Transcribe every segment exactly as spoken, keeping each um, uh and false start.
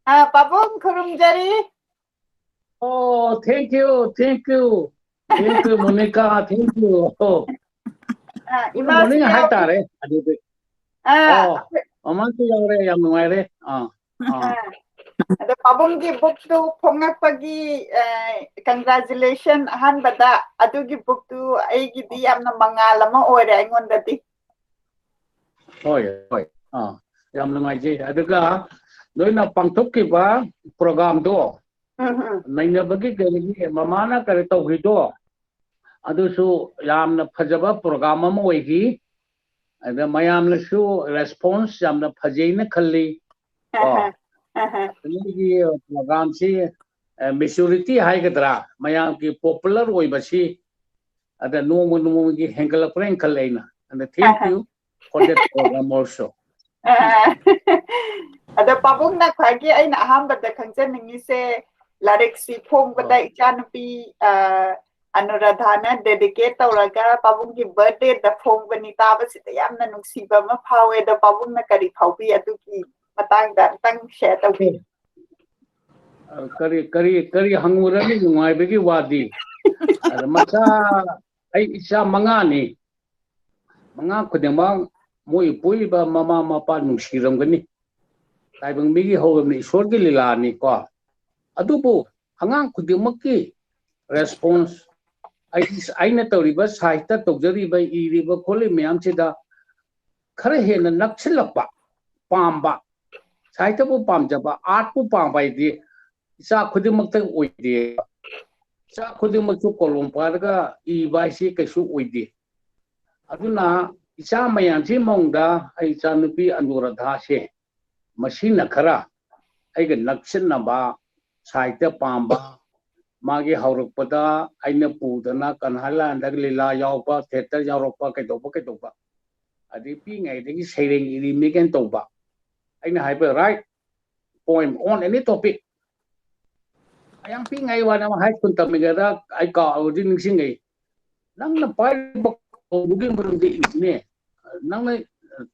ꯑ, ꯄꯥꯕꯨꯡ ꯈꯨꯔꯨꯝꯖꯔꯤ꯫ Oh, thank you, thank you. Thank you, Monica, thank you. Oh, ꯑ, good morning ꯏꯃꯥꯁꯨ ꯌꯥꯎ- ꯍꯥꯏꯇꯥꯔꯦ ꯑꯗꯨꯗꯤ꯫ ꯑ, ꯑꯣ, ꯃꯃꯥꯁꯨ ꯌꯥꯎꯔꯦ, ꯌꯥꯝ ꯅꯨꯡꯉꯥꯏꯔꯦ꯫ ꯑꯥ, ꯑꯥ. ꯑ, ꯑꯗꯣ ꯄꯥꯕꯨꯡꯒꯤ ꯕꯨꯛꯇꯨ ꯐꯣꯡꯉꯛꯄꯒꯤ, ꯑ, congratulation ꯑꯍꯥꯟꯕꯗ꯫ ꯑꯗꯨꯒꯤ ꯕꯨꯛꯇꯨ ꯑꯩꯒꯤꯗꯤ ꯌꯥꯝꯅ ꯃꯉꯥꯜ ꯑꯃ ꯑꯣꯏꯔꯦ ꯑꯩꯉꯣꯟꯗꯗꯤ꯫ ꯍꯣꯏ, ꯍꯣꯏ, ꯑꯥ, ꯌꯥꯝ ꯅꯨꯡꯉꯥꯏꯖꯩ꯫ ꯑꯗꯨꯒ ꯅꯣꯏꯅ ꯄꯥꯡꯊꯣꯛꯈꯤꯕ programꯗꯣ, ꯎꯝ, ꯎꯝ꯫ ꯅꯩꯅꯕꯒꯤ ꯀꯔꯤꯒꯤ ꯃꯃꯥꯅ ꯀꯔꯤ ꯇꯧꯈꯤꯗꯣ, ꯑꯗꯨꯁꯨ ꯌꯥꯝꯅ ꯐꯖꯕ program ꯑꯃ ꯑꯣꯏꯈꯤ꯫ ꯑꯗ ꯃꯌꯥꯝꯅꯁꯨ response ꯌꯥꯝꯅ ꯐꯖꯩꯅ ꯈꯜꯂꯤ꯫ ꯀꯣ? ꯑꯍ, ꯑꯍ꯫ ꯅꯣꯏꯒꯤ programꯁꯤ, ꯑ, maturity ꯍꯥꯏꯒꯗ꯭ꯔꯥ, ꯃꯌꯥꯝꯒꯤ popular ꯑꯣꯏꯕꯁꯤ, ꯑꯗ ꯅꯣꯡꯃ ꯅꯣꯡꯃꯒꯤ ꯍꯦꯟꯒꯠꯂꯛꯄ꯭ꯔꯥ ꯍꯥꯏꯅ ꯈꯜꯂꯦ ꯑꯩꯅ꯫ And thank you for that program also. ꯑ, ꯑꯗꯣ ꯄꯥꯕꯨꯡꯅ ꯈ꯭ꯋꯥꯏꯒꯤ ꯑꯩꯅ ꯑꯍꯥꯟꯕꯗ ꯈꯪꯖꯅꯤꯡꯉꯤꯁꯦ, ꯂꯥꯏꯔꯤꯛꯁꯤ ꯐꯣꯡꯕꯗ ꯑ꯫ ꯏꯆꯥꯅꯨꯄꯤ, ꯑ, ꯑꯅꯨꯔꯥꯙꯥꯅ dedicate ꯇꯧꯔꯒ ꯄꯥꯕꯨꯡꯒꯤ birthdayꯗ ꯐꯣꯡꯕꯅꯤ꯫ ꯇꯥꯕꯁꯤꯗ ꯌꯥꯝꯅ ꯅꯨꯡꯁꯤꯕ ꯑꯃ ꯐꯥꯎꯋꯦ꯫ ꯑꯗꯣ ꯄꯥꯕꯨꯡꯅ ꯀꯔꯤ ꯐꯥꯎꯕꯤ? ꯑꯗꯨꯒꯤ ꯃꯇꯥꯡꯗ ꯑꯝꯇꯪ share ꯇꯧꯕꯤꯌꯨ꯫ ꯑ, ꯀꯔꯤ, ꯀꯔꯤ, ꯀꯔꯤ ꯍꯪꯉꯨꯔꯅꯤ ꯅꯨꯡꯉꯥꯏꯕꯒꯤ ꯋꯥꯗꯤ? ꯑꯗ ꯃꯆꯥ, ꯑꯩ ꯏꯆꯥ ꯃꯉꯥꯅꯤ꯫ ꯃꯉꯥ ꯈꯨꯗꯤꯡꯃꯛ ꯃꯣꯏ ꯄꯣꯛꯏꯕ ꯃꯃꯥ ꯃꯄꯥ ꯅꯨꯡꯁꯤꯔꯝꯒꯅꯤ꯫ ꯇꯥꯏꯕꯪ ꯃꯤꯒꯤ ꯍꯧꯔꯕꯅꯤ, ꯏꯁꯣꯔꯒꯤ ꯂꯤꯂꯥꯅꯤꯀꯣ꯫ ꯑꯗꯨꯕꯨ ꯑꯉꯥꯡ ꯈꯨꯗꯤꯡꯃꯛꯀꯤ response, ꯑꯩ, ꯑꯩꯅ ꯇꯧꯔꯤꯕ ꯁꯥꯍꯤꯇ꯭ꯌ ꯇꯧꯖꯔꯤꯕ, ꯏꯔꯤꯕ ꯈꯣꯠꯂꯤꯕ ꯃꯌꯥꯝꯁꯤꯗ ꯈꯔ ꯍꯦꯟꯅ ꯅꯛꯁꯤꯜꯂꯛꯄ, ꯄꯥꯝꯕ, ꯁꯥꯍꯤꯇ꯭ꯌꯕꯨ ꯄꯥꯝꯖꯕ, artꯄꯨ ꯄꯥꯝꯕ ꯍꯥꯏꯗꯤ ꯏꯆꯥ ꯈꯨꯗꯤꯡꯃꯛꯇ ꯑꯣꯏꯗꯦ꯫ ꯏꯆꯥ ꯈꯨꯗꯤꯡꯃꯛꯁꯨ ꯀꯣꯂꯣꯝ ꯄꯥꯏꯔꯒ ꯏꯕ ꯍꯥꯏꯁꯤ ꯀꯩꯁꯨ ꯑꯣꯏꯗꯦ꯫ ꯑꯗꯨꯅ ꯏꯆꯥ ꯃꯌꯥꯝꯁꯤ ꯃꯑꯣꯡꯗ ꯑꯩ ꯏꯆꯥꯅꯨꯄꯤ ꯑꯅꯨꯔꯥꯙꯥꯁꯦ ꯃꯁꯤꯅ ꯈꯔ ꯑꯩꯒ ꯅꯛꯁꯤꯟꯅꯕ, ꯁꯥꯍꯤꯇ꯭ꯌ ꯄꯥꯝꯕ, ꯃꯥꯒꯤ ꯍꯧꯔꯛꯄꯗ ꯑꯩꯅ ꯄꯨꯗꯅ ꯀꯟꯍꯥꯂꯥꯟꯗ ꯂꯤꯂꯥ ꯌꯥꯎꯕ, theatre ꯌꯥꯎꯔꯛꯄ, ꯀꯩꯗꯧꯕ ꯀꯩꯗꯧꯕ, ꯑꯗꯩ ꯄꯤꯛꯏꯉꯩꯗꯒꯤ ꯁꯩꯔꯦꯡ ꯏꯔꯤꯃꯤ ꯀꯩꯅ ꯇꯧꯕ, ꯑꯩꯅ ꯍꯥꯏꯕ write poem on any topic꯫ ꯑꯉꯥꯡ ꯄꯤꯛꯏꯉꯩ ꯋꯥꯅ high school ꯇꯝꯃꯤꯉꯩꯗ ꯑꯩ ꯀꯥꯎ ꯍꯧꯖꯤꯛ ꯅꯤꯡꯁꯤꯡꯉꯛꯏ꯫ "ꯅꯪꯅ ꯄꯥꯏꯔꯤꯕ ꯀꯧꯕꯒꯤ ꯃꯔꯝꯗ ꯏꯕꯅꯦ, ꯅꯪꯅ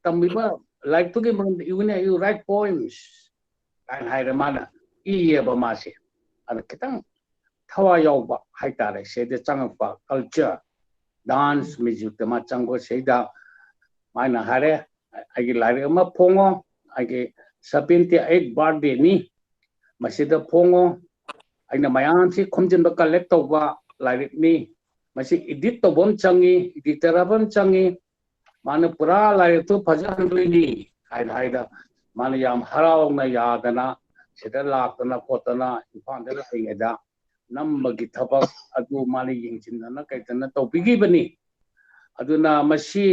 ꯇꯝꯃꯤꯕ ꯂꯥꯏꯔꯤꯛꯇꯨꯒꯤ ꯃꯔꯝꯗ ꯏꯕꯅꯦ, you write poems꯫ ꯀꯥꯏꯅ ꯍꯥꯏꯔꯦ꯫ ꯃꯥꯅ ꯏꯌꯦꯕ ꯃꯥꯁꯦ꯫ ꯑꯗ ꯈꯤꯇꯪ ꯊꯋꯥꯏ ꯌꯥꯎꯕ ꯍꯥꯏꯇꯥꯔꯦ ꯁꯤꯗ ꯆꯪꯉꯛꯄ, culture, dance, musicꯇ ꯃꯥ ꯆꯪꯕ ꯁꯤꯗ ꯃꯥꯅ ꯍꯥꯏꯔꯦ, "ꯑꯩꯒꯤ ꯂꯥꯏꯔꯤꯛ ꯑꯃ ꯐꯣꯡꯉꯣ, ꯑꯩꯒꯤ seventy eight birthdayꯅꯤ, ꯃꯁꯤꯗ ꯐꯣꯡꯉꯣ꯫ ꯑꯩꯅ ꯃꯌꯥꯝꯁꯤ ꯈꯣꯝꯖꯤꯟꯕ, collect ꯇꯧꯕ ꯂꯥꯏꯔꯤꯛꯅꯤ꯫ ꯃꯁꯤ edit ꯇꯧꯕ ꯑꯃ ꯆꯪꯉꯤ, editor ꯍꯥꯏꯕ ꯑꯃ ꯆꯪꯉꯤ꯫ ꯃꯥꯅ ꯄꯨꯔꯥ ꯂꯥꯏꯔꯤꯛꯇꯨ ꯐꯖꯍꯟꯗꯣꯏꯅꯤ" ꯍꯥꯏꯅ ꯍꯥꯏꯗ ꯃꯥꯅ ꯌꯥꯝ ꯍꯔꯥꯎꯅ ꯌꯥꯗꯅ ꯁꯤꯗ ꯂꯥꯛꯇꯅ ꯈꯣꯠꯇꯅ ꯏꯝꯐꯥꯜꯗ ꯂꯩꯔꯤꯉꯩꯗ ꯅꯝꯕꯒꯤ ꯊꯕꯛ ꯑꯗꯨ ꯃꯥꯅ ꯌꯦꯡꯁꯤꯟꯗꯅ ꯀꯩꯗꯅ ꯇꯧꯕꯤꯈꯤꯕꯅꯤ꯫ ꯑꯗꯨꯅ ꯃꯁꯤ,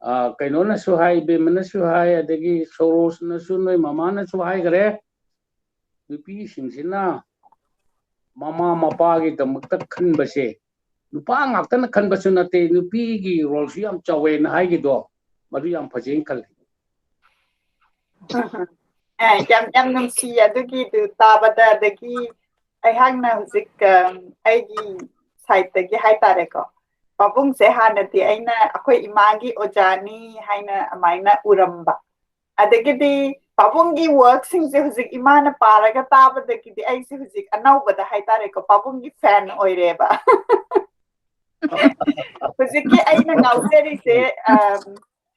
ꯑ, ꯀꯩꯅꯣꯅꯁꯨ ꯍꯥꯏ, ꯏꯕꯦꯝꯃꯅꯁꯨ ꯍꯥꯏ, ꯑꯗꯒꯤ ꯁꯣꯔꯣꯁꯅꯁꯨ, ꯅꯣꯏ ꯃꯃꯥꯅꯁꯨ ꯍꯥꯏꯈ꯭ꯔꯦ, ꯅꯨꯄꯤꯁꯤꯡꯁꯤꯅ ꯃꯃꯥ ꯃꯄꯥꯒꯤꯗꯃꯛꯇ ꯈꯟꯕꯁꯦ ꯅꯨꯄꯥ ꯉꯥꯛꯇꯅ ꯈꯟꯕꯁꯨ ꯅꯠꯇꯦ, ꯅꯨꯄꯤꯒꯤ roleꯁꯨ ꯌꯥꯝ ꯆꯥꯎꯋꯦꯅ ꯍꯥꯏꯒꯤꯗꯣ, ꯃꯗꯨ ꯌꯥꯝ ꯐꯖꯩꯅ ꯈꯜꯂꯤ꯫ ꯑꯦ, ꯌꯥꯝ, ꯌꯥꯝ ꯅꯨꯡꯁꯤ ꯑꯗꯨꯒꯤꯗꯨ ꯇꯥꯕꯗ꯫ ꯑꯗꯒꯤ ꯑꯩꯍꯥꯛꯅ ꯍꯧꯖꯤꯛ, ꯑ, ꯑꯩꯒꯤ sideꯇꯒꯤ ꯍꯥꯏꯇꯥꯔꯦꯀꯣ, ꯄꯥꯕꯨꯡꯁꯦ ꯍꯥꯟꯅꯗꯤ ꯑꯩꯅ ꯑꯩꯈꯣꯏ ꯏꯃꯥꯒꯤ ꯑꯣꯖꯥꯅꯤ ꯍꯥꯏꯅ ꯑꯗꯨꯃꯥꯏꯅ ꯎꯔꯝꯕ꯫ ꯑꯗꯒꯤꯗꯤ ꯄꯥꯕꯨꯡꯒꯤ workꯁꯤꯡꯁꯦ ꯍꯧꯖꯤꯛ ꯏꯃꯥꯅ ꯄꯥꯔꯒ ꯇꯥꯕꯗꯒꯤꯗꯤ ꯑꯩꯁꯦ ꯍꯧꯖꯤꯛ ꯑꯅꯧꯕꯗ ꯍꯥꯏꯇꯥꯔꯦꯀꯣ, ꯄꯥꯕꯨꯡꯒꯤ fan ꯑꯣꯏꯔꯦꯕ꯫ ꯍꯧꯖꯤꯛꯀꯤ ꯑꯩꯅ ꯉꯥꯎꯖꯔꯤꯁꯦ, ꯑꯝ,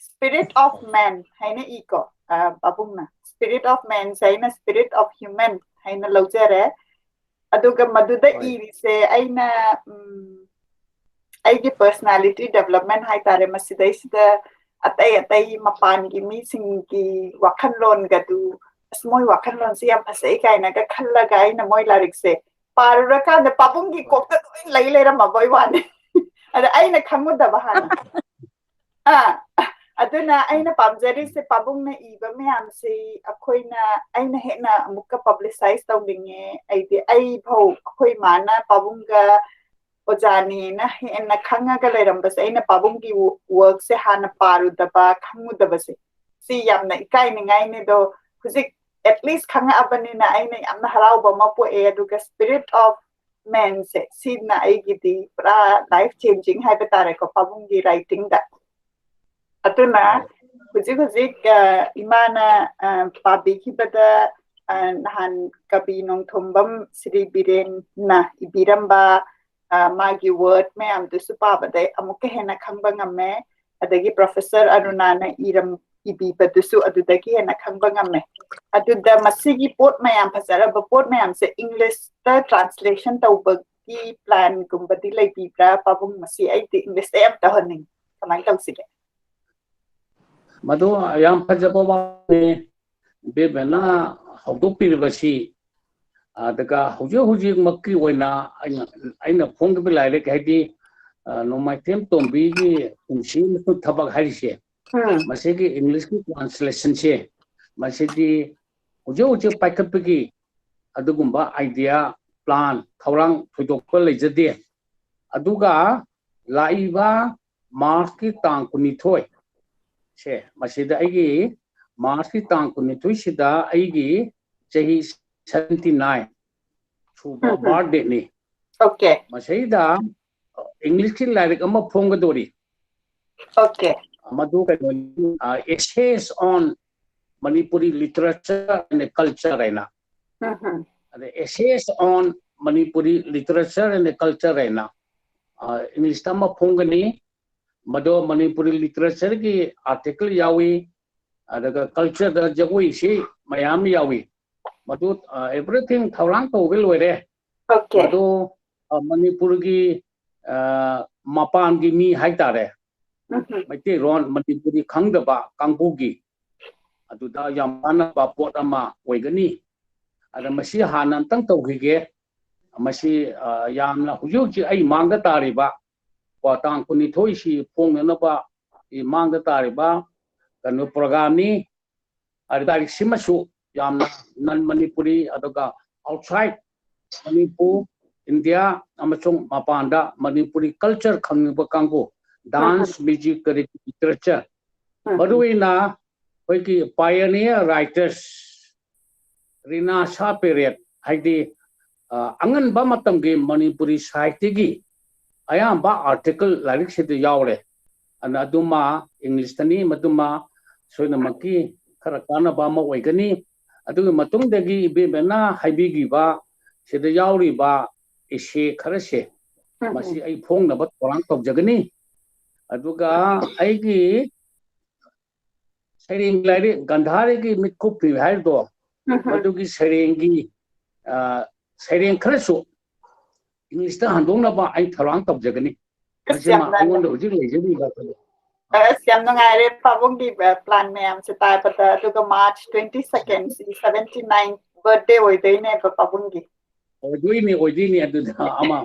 Spirit of Man ꯍꯥꯏꯅ ꯏꯀꯣ, ꯑ, ꯄꯥꯕꯨꯡꯅ꯫ Spirit of Manꯁꯦ ꯑꯩꯅ Spirit of Human ꯍꯥꯏꯅ ꯂꯧꯖꯔꯦ꯫ ꯑꯗꯨꯒ ꯃꯗꯨꯗ ꯍꯣꯏ꯫ ꯏꯔꯤꯁꯦ ꯑꯩꯅ, ꯎꯝ, ꯑꯩꯒꯤ personality development ꯍꯥꯏꯇꯥꯔꯦ, ꯃꯁꯤꯗꯩꯁꯤꯗ ꯑꯇꯩ ꯑꯇꯩ ꯃꯄꯥꯟꯒꯤ ꯃꯤꯁꯤꯡꯒꯤ ꯋꯥꯈꯜꯂꯣꯟꯒꯗꯨ, "ꯑꯁ, ꯃꯣꯏ ꯋꯥꯈꯜꯂꯣꯟꯁꯦ ꯌꯥꯝ ꯐꯖꯩ" ꯀꯥꯏꯅꯒ ꯈꯜꯂꯒ ꯑꯩꯅ ꯃꯣꯏ ꯂꯥꯏꯔꯤꯛꯁꯦ ꯄꯥꯔꯨꯔꯀꯥꯟꯗ ꯄꯥꯕꯨꯡꯒꯤ ꯀꯣꯛꯇ ꯂꯣꯏ ꯂꯩ ꯂꯩꯔꯝꯃꯕ ꯋꯥꯅꯤ꯫ ꯑꯗ ꯑꯩꯅ ꯈꯪꯉꯨꯗꯕ ꯍꯥꯟꯅ꯫ ꯑꯥ, ꯑꯗꯨꯅ ꯑꯩꯅ ꯄꯥꯝꯖꯔꯤꯁꯦ ꯄꯥꯕꯨꯡꯅ ꯏꯕ ꯃꯌꯥꯝꯁꯤ ꯑꯩꯈꯣꯏꯅ, ꯑꯩꯅ ꯍꯦꯟꯅ ꯑꯃꯨꯛꯀ publicize ꯇꯧꯅꯤꯡꯉꯦ꯫ ꯑꯩꯗꯤ ꯑꯩ ꯐꯧ ꯑꯩꯈꯣꯏ ꯃꯥꯅ ꯄꯥꯕꯨꯡꯒ ꯑꯣꯖꯥꯅꯦꯅ ꯍꯦꯟꯅ ꯈꯪꯉꯒ ꯂꯩꯔꯝꯕꯁꯦ ꯑꯩꯅ ꯄꯥꯕꯨꯡꯒꯤ workꯁꯦ ꯍꯥꯟꯅ ꯄꯥꯔꯨꯗꯕ, ꯈꯪꯉꯨꯗꯕꯁꯦ꯫ ꯁꯤ ꯌꯥꯝꯅ ꯏꯀꯥꯏꯅꯤꯡꯉꯥꯏꯅꯦ꯫ ꯑꯗꯣ ꯍꯧꯖꯤꯛ at least ꯈꯪꯉꯛꯑꯕꯅꯤꯅ ꯑꯩꯅ ꯌꯥꯝꯅ ꯍꯔꯥꯎꯕ ꯑꯃ ꯄꯣꯛꯑꯦ꯫ ꯑꯗꯨꯒ Spirit of Manꯁꯦ ꯁꯤꯅ ꯑꯩꯒꯤꯗꯤ ꯄꯨꯔꯥ life changing ꯍꯥꯏꯕ ꯇꯥꯔꯦꯀꯣ, ꯄꯥꯕꯨꯡꯒꯤ writingꯗ꯫ ꯑꯗꯨꯅ ꯍꯧꯖꯤꯛ ꯍꯧꯖꯤꯛ, ꯑ, ꯏꯃꯥꯅ, ꯑ, ꯄꯥꯕꯤꯈꯤꯕꯗ ꯑ, ꯅꯍꯥꯟ ꯀꯕꯤ ꯅꯣꯡꯊꯣꯝꯕꯝ ꯁ꯭ꯔꯤ ꯕꯤꯔꯦꯟꯅ ꯏꯕꯤꯔꯝꯕ, ꯑ, ꯃꯥꯒꯤ ꯋꯥꯔꯗ ꯃꯌꯥꯝꯗꯨꯁꯨ ꯄꯥꯕꯗ ꯑꯃꯨꯛꯀ ꯍꯦꯟꯅ ꯈꯪꯕ ꯉꯝꯃꯦ꯫ ꯑꯗꯒꯤ ꯄ꯭ꯔꯣꯐꯦꯁꯔ ꯑꯔꯨꯅꯥꯅ ꯏꯔꯝ ꯏꯕꯤꯕꯗꯨꯁꯨ ꯑꯗꯨꯗꯒꯤ ꯍꯦꯟꯅ ꯈꯪꯕ ꯉꯝꯃꯦ꯫ ꯑꯗꯨꯗ ꯃꯁꯤꯒꯤ ꯄꯣꯠ ꯃꯌꯥꯝ, ꯐꯖꯔꯕ ꯄꯣꯠ ꯃꯌꯥꯝꯁꯦ ꯏꯪꯂꯤꯁꯇ ꯇ꯭ꯔꯥꯟꯁꯂꯦꯁꯟ ꯇꯧꯕꯒꯤ ꯄ꯭ꯂꯥꯟꯒꯨꯝꯕꯗꯤ ꯂꯩꯕꯤꯕ꯭ꯔꯥ? ꯄꯥꯕꯨꯡ, ꯃꯁꯤ ꯑꯩꯗꯤ ꯏꯪꯂꯤꯁꯇ ꯌꯥꯝ ꯇꯧꯍꯟꯅꯤꯡꯉꯤ, ꯀꯃꯥꯏꯅ ꯇꯧꯁꯤꯒꯦ? ꯃꯗꯨ ꯌꯥꯝ ꯐꯖꯕ ꯋꯥꯐꯝꯅꯤ꯫ ꯏꯕꯦꯝꯃꯅ ꯍꯧꯗꯣꯛꯄꯤꯔꯤꯕꯁꯤ, ꯑꯗꯨꯒ ꯍꯧꯖꯤꯛ ꯍꯧꯖꯤꯛꯃꯛꯀꯤ ꯑꯣꯏꯅ ꯑꯩꯅ ꯑꯩꯅ ꯐꯣꯡꯈꯤꯕ ꯂꯥꯏꯔꯤꯛ ꯍꯥꯏꯗꯤ, ꯑ, ꯅꯣꯡꯃꯥꯏꯊꯦꯝ ꯇꯣꯝꯕꯤꯒꯤ ꯄꯨꯟꯁꯤ ꯑꯃꯁꯨꯡ ꯊꯕꯛ ꯍꯥꯏꯔꯤꯁꯦ, ꯎꯝ, ꯃꯁꯤꯒꯤ ꯏꯪꯂꯤꯁꯀꯤ ꯇ꯭ꯔꯥꯟꯁꯂꯦꯁꯟꯁꯦ, ꯃꯁꯤꯗꯤ ꯍꯧꯖꯤꯛ ꯍꯧꯖꯤꯛ ꯄꯥꯏꯈꯠꯄꯒꯤ ꯑꯗꯨꯒꯨꯝꯕ ꯑꯥꯏꯗꯤꯌꯥ, ꯄ꯭ꯂꯥꯟ, ꯊꯧꯔꯥꯡ ꯊꯣꯏꯗꯣꯛꯄ ꯂꯩꯖꯗꯦ꯫ ꯑꯗꯨꯒ ꯂꯥꯛꯏꯕ ꯃꯥꯔꯆꯀꯤ ꯇꯥꯡ ꯀꯨꯟꯅꯤꯊꯣꯏ ꯁꯦ, ꯃꯁꯤꯗ ꯑꯩꯒꯤ ꯃꯥꯔꯆꯀꯤ ꯇꯥꯡ ꯀꯨꯟꯅꯤꯊꯣꯏꯁꯤꯗ ꯑꯩꯒꯤ ꯆꯍꯤ seventy nine ꯁꯨꯕ ꯎꯝ, ꯎꯝ꯫ ꯕꯥꯔꯊꯗꯦꯅꯤ꯫ ꯑꯣꯀꯦ, ꯃꯁꯤꯗ ꯏꯪꯂꯤꯁꯀꯤ ꯂꯥꯏꯔꯤꯛ ꯑꯃ ꯐꯣꯡꯒꯗꯧꯔꯤ꯫ ꯑꯣꯀꯦ, ꯃꯗꯨ ꯀꯩꯅꯣ, Essays on Manipuri Literature and Culture ꯍꯥꯏꯅ, ꯎꯝ, ꯎꯝ꯫ ꯑꯗ Essays on Manipuri Literature and Culture ꯍꯥꯏꯅ, ꯑ, ꯏꯪꯂꯤꯁꯇ ꯑꯃ ꯐꯣꯡꯒꯅꯤ꯫ ꯃꯗꯣ ꯃꯅꯤꯄꯨꯔꯤ ꯂꯤꯇꯔꯦꯆꯔꯒꯤ ꯑꯥꯔꯇꯤꯀꯜ ꯌꯥꯎꯏ, ꯑꯗꯨꯒ ꯀꯜꯆꯔꯗ ꯖꯒꯣꯏꯁꯤ ꯃꯌꯥꯝ ꯌꯥꯎꯏ꯫ ꯃꯗꯨ, ꯑ, everything ꯊꯧꯔꯥꯡ ꯇꯧꯕ ꯂꯣꯏꯔꯦ꯫ ꯑꯣꯀꯦ, ꯃꯗꯨ, ꯑ, ꯃꯅꯤꯄꯨꯔꯒꯤ, ꯑ, ꯃꯄꯥꯟꯒꯤ ꯃꯤ ꯍꯥꯏꯇꯥꯔꯦ, ꯎꯝ, ꯎꯝ꯫ ꯃꯩꯇꯩꯂꯣꯟ ꯃꯅꯤꯄꯨꯔꯤ ꯈꯪꯗꯕ ꯀꯥꯡꯕꯨꯒꯤ ꯑꯗꯨꯗ ꯌꯥꯝ ꯀꯥꯟꯅꯕ ꯄꯣꯠ ꯑꯃ ꯑꯣꯏꯒꯅꯤ꯫ ꯑꯗ ꯃꯁꯤ ꯍꯥꯟꯅ ꯑꯝꯇꯪ ꯇꯧꯈꯤꯒꯦ꯫ ꯃꯁꯤ, ꯑ, ꯌꯥꯝꯅ ꯍꯧꯖꯤꯛ ꯍꯧꯖꯤꯛ ꯑꯩ ꯃꯥꯡꯗ ꯇꯥꯔꯤꯕ, ꯀꯣ, ꯇꯥꯡ ꯀꯨꯟꯅꯤꯊꯣꯏꯁꯤ ꯐꯣꯡꯅꯅꯕ ꯑꯩ ꯃꯥꯡꯗ ꯇꯥꯔꯤꯕ ꯀꯩꯅꯣ ꯄ꯭ꯔꯣꯒ꯭ꯔꯥꯝꯅꯤ꯫ ꯑꯗ ꯂꯥꯏꯔꯤꯛꯁꯤꯃꯁꯨ ꯌꯥꯝꯅ non Manipuri, ꯑꯗꯨꯒ outside ꯃꯅꯤꯄꯨꯔ, ꯏꯟꯗꯤꯌꯥ ꯑꯃꯁꯨꯡ ꯃꯄꯥꯟꯗ ꯃꯅꯤꯄꯨꯔꯤ ꯀꯜꯆꯔ ꯈꯪꯅꯤꯡꯕ ꯀꯥꯡꯕꯨ, ꯗꯥꯟꯁ, ꯃ꯭ꯌꯨꯖꯤꯛ, ꯀꯔꯤ, ꯂꯤꯇꯔꯦꯆꯔ, ꯎꯝ, ꯎꯝ꯫ ꯃꯔꯨꯑꯣꯏꯅ ꯑꯩꯈꯣꯏꯒꯤ pioneer writers ꯔꯤꯅꯥ ꯁꯥ ꯄꯦꯔꯦꯠ, ꯍꯥꯏꯗꯤ, ꯑ, ꯑꯉꯟꯕ ꯃꯇꯝꯒꯤ ꯃꯅꯤꯄꯨꯔꯤ ꯁꯥꯍꯤꯇ꯭ꯌꯒꯤ ꯑꯌꯥꯝꯕ ꯑꯥꯔꯇꯤꯀꯜ ꯂꯥꯏꯔꯤꯛꯁꯤꯗ ꯌꯥꯎꯔꯦ꯫ ꯑꯗꯨꯅ ꯑꯗꯨꯃ ꯏꯪꯂꯤꯁꯇꯅꯤ, ꯃꯗꯨꯃ ꯁꯣꯏꯗꯅꯃꯛꯀꯤ ꯈꯔ ꯀꯥꯟꯅꯕ ꯑꯃ ꯑꯣꯏꯒꯅꯤ꯫ ꯑꯗꯨꯒꯤ ꯃꯇꯨꯡꯗꯒꯤ ꯏꯕꯦꯝꯃꯅ ꯍꯥꯏꯕꯤꯈꯤꯕ ꯁꯤꯗ ꯌꯥꯎꯔꯤꯕ essay ꯈꯔꯁꯦ, ꯎꯝ, ꯃꯁꯤ ꯎꯝ꯫ ꯑꯩ ꯐꯣꯡꯅꯕ ꯊꯧꯔꯥꯡ ꯇꯧꯖꯒꯅꯤ꯫ ꯑꯗꯨꯒ ꯑꯩꯒꯤ ꯁꯩꯔꯦꯡ ꯂꯥꯏꯔꯤꯛ ꯒꯟꯙꯥꯔꯤꯒꯤ ꯃꯤꯠꯀꯨꯞꯄꯤ ꯍꯥꯏꯔꯤꯗꯣ, ꯎꯝ, ꯎꯝ꯫ ꯃꯗꯨꯒꯤ ꯁꯩꯔꯦꯡꯒꯤ, ꯑ, ꯁꯩꯔꯦꯡ ꯈꯔꯁꯨ ꯏꯪꯂꯤꯁꯇ ꯍꯟꯗꯣꯛꯅꯕ ꯑꯩ ꯊꯧꯔꯥꯡ ꯇꯧꯖꯒꯅꯤ꯫ ꯑꯁ, ꯃꯁꯤꯃ ꯌꯥꯝꯅ ꯑꯩꯉꯣꯟꯗ ꯍꯧꯖꯤꯛ ꯂꯩꯖꯔꯤꯕ꯫ ꯑꯁ, ꯌꯥꯝ ꯅꯨꯡꯉꯥꯏꯔꯦ ꯄꯥꯕꯨꯡꯒꯤ, ꯑ, plan ꯃꯌꯥꯝꯁꯦ ꯇꯥꯕꯗ꯫ ꯑꯗꯨꯒ March twenty second, seventy nine birthday ꯑꯣꯏꯗꯣꯏꯅꯦꯕ ꯄꯥꯕꯨꯡꯒꯤ꯫ ꯑꯣꯏꯗꯣꯏꯅꯤ, ꯑꯣꯏꯗꯣꯏꯅꯤ꯫ ꯑꯗꯨꯗ ꯑꯃ,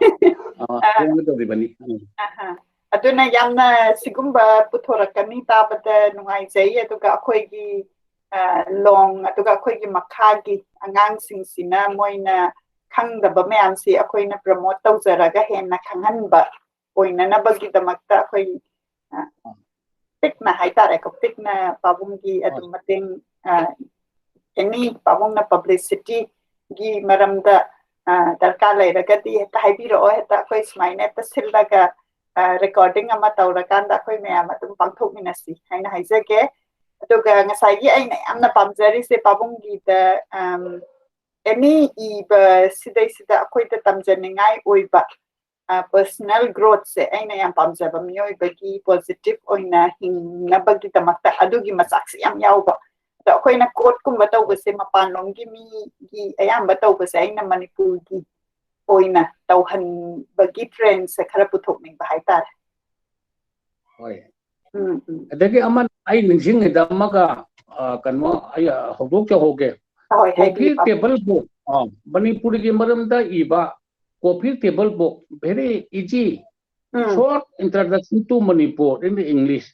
ꯑ, ꯑ꯫ ꯐꯣꯡꯒꯗꯧꯔꯤꯕꯅꯤ꯫ ꯎꯝ꯫ ꯑꯍꯥ꯫ ꯑꯗꯨꯅ ꯌꯥꯝꯅ ꯁꯤꯒꯨꯝꯕ ꯄꯨꯊꯣꯔꯛꯀꯅꯤ ꯇꯥꯕꯗ ꯅꯨꯡꯉꯥꯏꯖꯩ꯫ ꯑꯗꯨꯒ ꯑꯩꯈꯣꯏꯒꯤ, ꯑ, ꯂꯣꯡ, ꯑꯗꯨꯒ ꯑꯩꯈꯣꯏꯒꯤ ꯃꯈꯥꯒꯤ ꯑꯉꯥꯡꯁꯤꯡꯁꯤꯅ ꯃꯣꯏꯅ ꯈꯪꯗꯕ ꯃꯌꯥꯝꯁꯤ ꯑꯩꯈꯣꯏꯅ promote ꯇꯧꯖꯔꯒ ꯍꯦꯟꯅ ꯈꯪꯍꯟꯕ ꯑꯣꯏꯅꯅꯕꯒꯤꯗꯃꯛꯇ ꯑꯩꯈꯣꯏ, ꯑ, ꯄꯤꯛꯅ ꯍꯥꯏꯇꯥꯔꯦꯀꯣ, ꯄꯤꯛꯅ ꯄꯥꯕꯨꯡꯒꯤ ꯑꯗꯨꯝ ꯍꯣꯏ꯫ ꯃꯇꯦꯡ, ꯑ, any ꯄꯥꯕꯨꯡꯅ publicity ꯒꯤ ꯃꯔꯝꯗ, ꯑ, ꯗꯔꯀꯥꯔ ꯂꯩꯔꯒꯗꯤ ꯍꯦꯛꯇ ꯍꯥꯏꯕꯤꯔꯛꯑꯣ, ꯍꯦꯛꯇ ꯑꯩꯈꯣꯏ ꯁꯨꯃꯥꯏꯅ ꯍꯦꯛꯇ ꯁꯤꯜꯂꯒ, ꯑ, recording ꯑꯃ ꯇꯧꯔꯀꯥꯟꯗ ꯑꯩꯈꯣꯏ ꯃꯌꯥꯝ ꯑꯗꯨꯝ ꯄꯥꯡꯊꯣꯛꯃꯤꯟꯅꯁꯤ ꯍꯥꯏꯅ ꯍꯥꯏꯖꯒꯦ꯫ ꯑꯗꯨꯒ ꯉꯁꯥꯏꯒꯤ ꯑꯩꯅ ꯌꯥꯝꯅ ꯄꯥꯝꯖꯔꯤꯁꯦ ꯄꯥꯕꯨꯡꯒꯤꯗ, ꯑꯝ, any ꯏꯕ ꯁꯤꯗꯩꯁꯤꯗ ꯑꯩꯈꯣꯏꯗ ꯇꯝꯖꯅꯤꯡꯉꯥꯏ ꯑꯣꯏꯕ, ꯑ, personal growth ꯁꯦ ꯑꯩꯅ ꯌꯥꯝ ꯄꯥꯝꯖꯕ, ꯃꯤꯑꯣꯏꯕꯒꯤ positive ꯑꯣꯏꯅ ꯍꯤꯡꯅꯕꯒꯤꯗꯃꯛꯇ ꯑꯗꯨꯒꯤ ꯃꯆꯥꯛꯁꯦ ꯌꯥꯝ ꯌꯥꯎꯕ꯫ ꯑꯗꯣ ꯑꯩꯈꯣꯏꯅ quote ꯀꯨꯝꯕ ꯇꯧꯕꯁꯦ ꯃꯄꯥꯟꯂꯣꯝꯒꯤ ꯃꯤꯒꯤ ꯑꯌꯥꯝꯕ ꯇꯧꯕꯁꯦ ꯑꯩꯅ ꯃꯅꯤꯄꯨꯔꯒꯤ ꯑꯣꯏꯅ ꯇꯧꯍꯟꯕꯒꯤ trend ꯁꯦ ꯈꯔ ꯄꯨꯊꯣꯛꯅꯤꯡꯕ ꯍꯥꯏꯇꯥꯔꯦ꯫ ꯍꯣꯏ꯫ ꯎꯝ, ꯎꯝ꯫ ꯑꯗꯒꯤ ꯑꯃ ꯑꯩ ꯅꯤꯡꯁꯤꯡꯉꯤꯗ ꯑꯃꯒ, ꯑ, ꯀꯩꯅꯣ ꯑꯩ, ꯑ, ꯍꯧꯗꯣꯛꯆꯍꯧꯒꯦ꯫ ꯍꯣꯏ, coffee ꯍꯥꯏꯕꯤꯌꯨ꯫ Table book, ꯑ, ꯃꯅꯤꯄꯨꯔꯒꯤ ꯃꯔꯝꯗ ꯏꯕ coffee table book, very easy, um. Short introduction to Manipur in the English.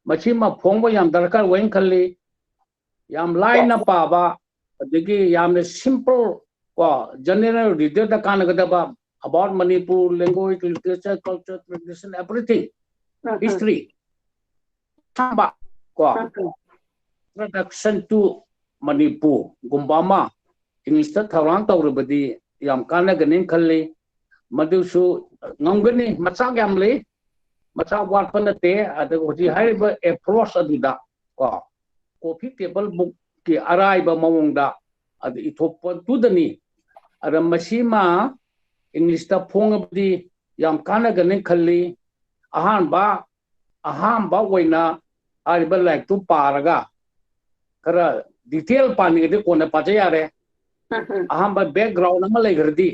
ꯃꯁꯤꯃ ꯐꯣꯡꯕ ꯌꯥꯝ ꯗꯔꯀꯥꯔ ꯑꯣꯏꯅ ꯈꯜꯂꯤ꯫ ꯌꯥꯝ ꯂꯥꯏꯅ Yes. ꯄꯥꯕ, ꯑꯗꯒꯤ ꯌꯥꯝꯅ simple, ꯀꯣ, general reader ꯗ ꯀꯥꯟꯅꯒꯗꯕ, about Manipur, language, literature, culture, tradition, everything, um, um. History꯫ ꯑꯍꯥꯟꯕ, ꯀꯣ, ꯎꯝ, ꯎꯝ꯫ Introduction to Manipur ꯒꯨꯝꯕ ꯑꯃ English ꯇ ꯊꯧꯔꯥꯡ ꯇꯧꯔꯕꯗꯤ ꯌꯥꯝ ꯀꯥꯟꯅꯒꯅꯤ ꯈꯜꯂꯤ꯫ ꯃꯗꯨꯁꯨ ꯉꯝꯒꯅꯤ, ꯃꯆꯥꯛ ꯌꯥꯝ ꯂꯩ, ꯃꯆꯥꯛ ꯋꯥꯠꯄ ꯅꯠꯇꯦ꯫ ꯑꯗꯨꯒ ꯍꯧꯖꯤꯛ ꯍꯥꯏꯔꯤꯕ approach ꯑꯗꯨꯗ, ꯀꯣ, coffee table book ꯀꯤ ꯑꯔꯥꯏꯕ ꯃꯑꯣꯡꯗ ꯑꯗꯨ ꯏꯊꯣꯛꯄꯗꯨꯗꯅꯤ꯫ ꯑꯗ ꯃꯁꯤꯃ ꯏꯪꯂꯤꯁꯇ ꯐꯣꯡꯉꯕꯗꯤ ꯌꯥꯝ ꯀꯥꯟꯅꯒꯅꯤ ꯈꯜꯂꯤ꯫ ꯑꯍꯥꯟꯕ ꯑꯍꯥꯟꯕ ꯑꯣꯏꯅ ꯍꯥꯏꯔꯤꯕ ꯂꯥꯏꯔꯤꯛꯇꯨ ꯄꯥꯔꯒ ꯈꯔ ꯗꯤꯇꯦꯜ ꯄꯥꯅꯤꯡꯉꯗꯤ ꯀꯣꯟꯅ ꯄꯥꯖ ꯌꯥꯔꯦ꯫ ꯑꯍꯥꯟꯕ ꯕꯦꯛꯒ꯭ꯔꯥꯎꯟ ꯑꯃ ꯂꯩꯈ꯭ꯔꯗꯤ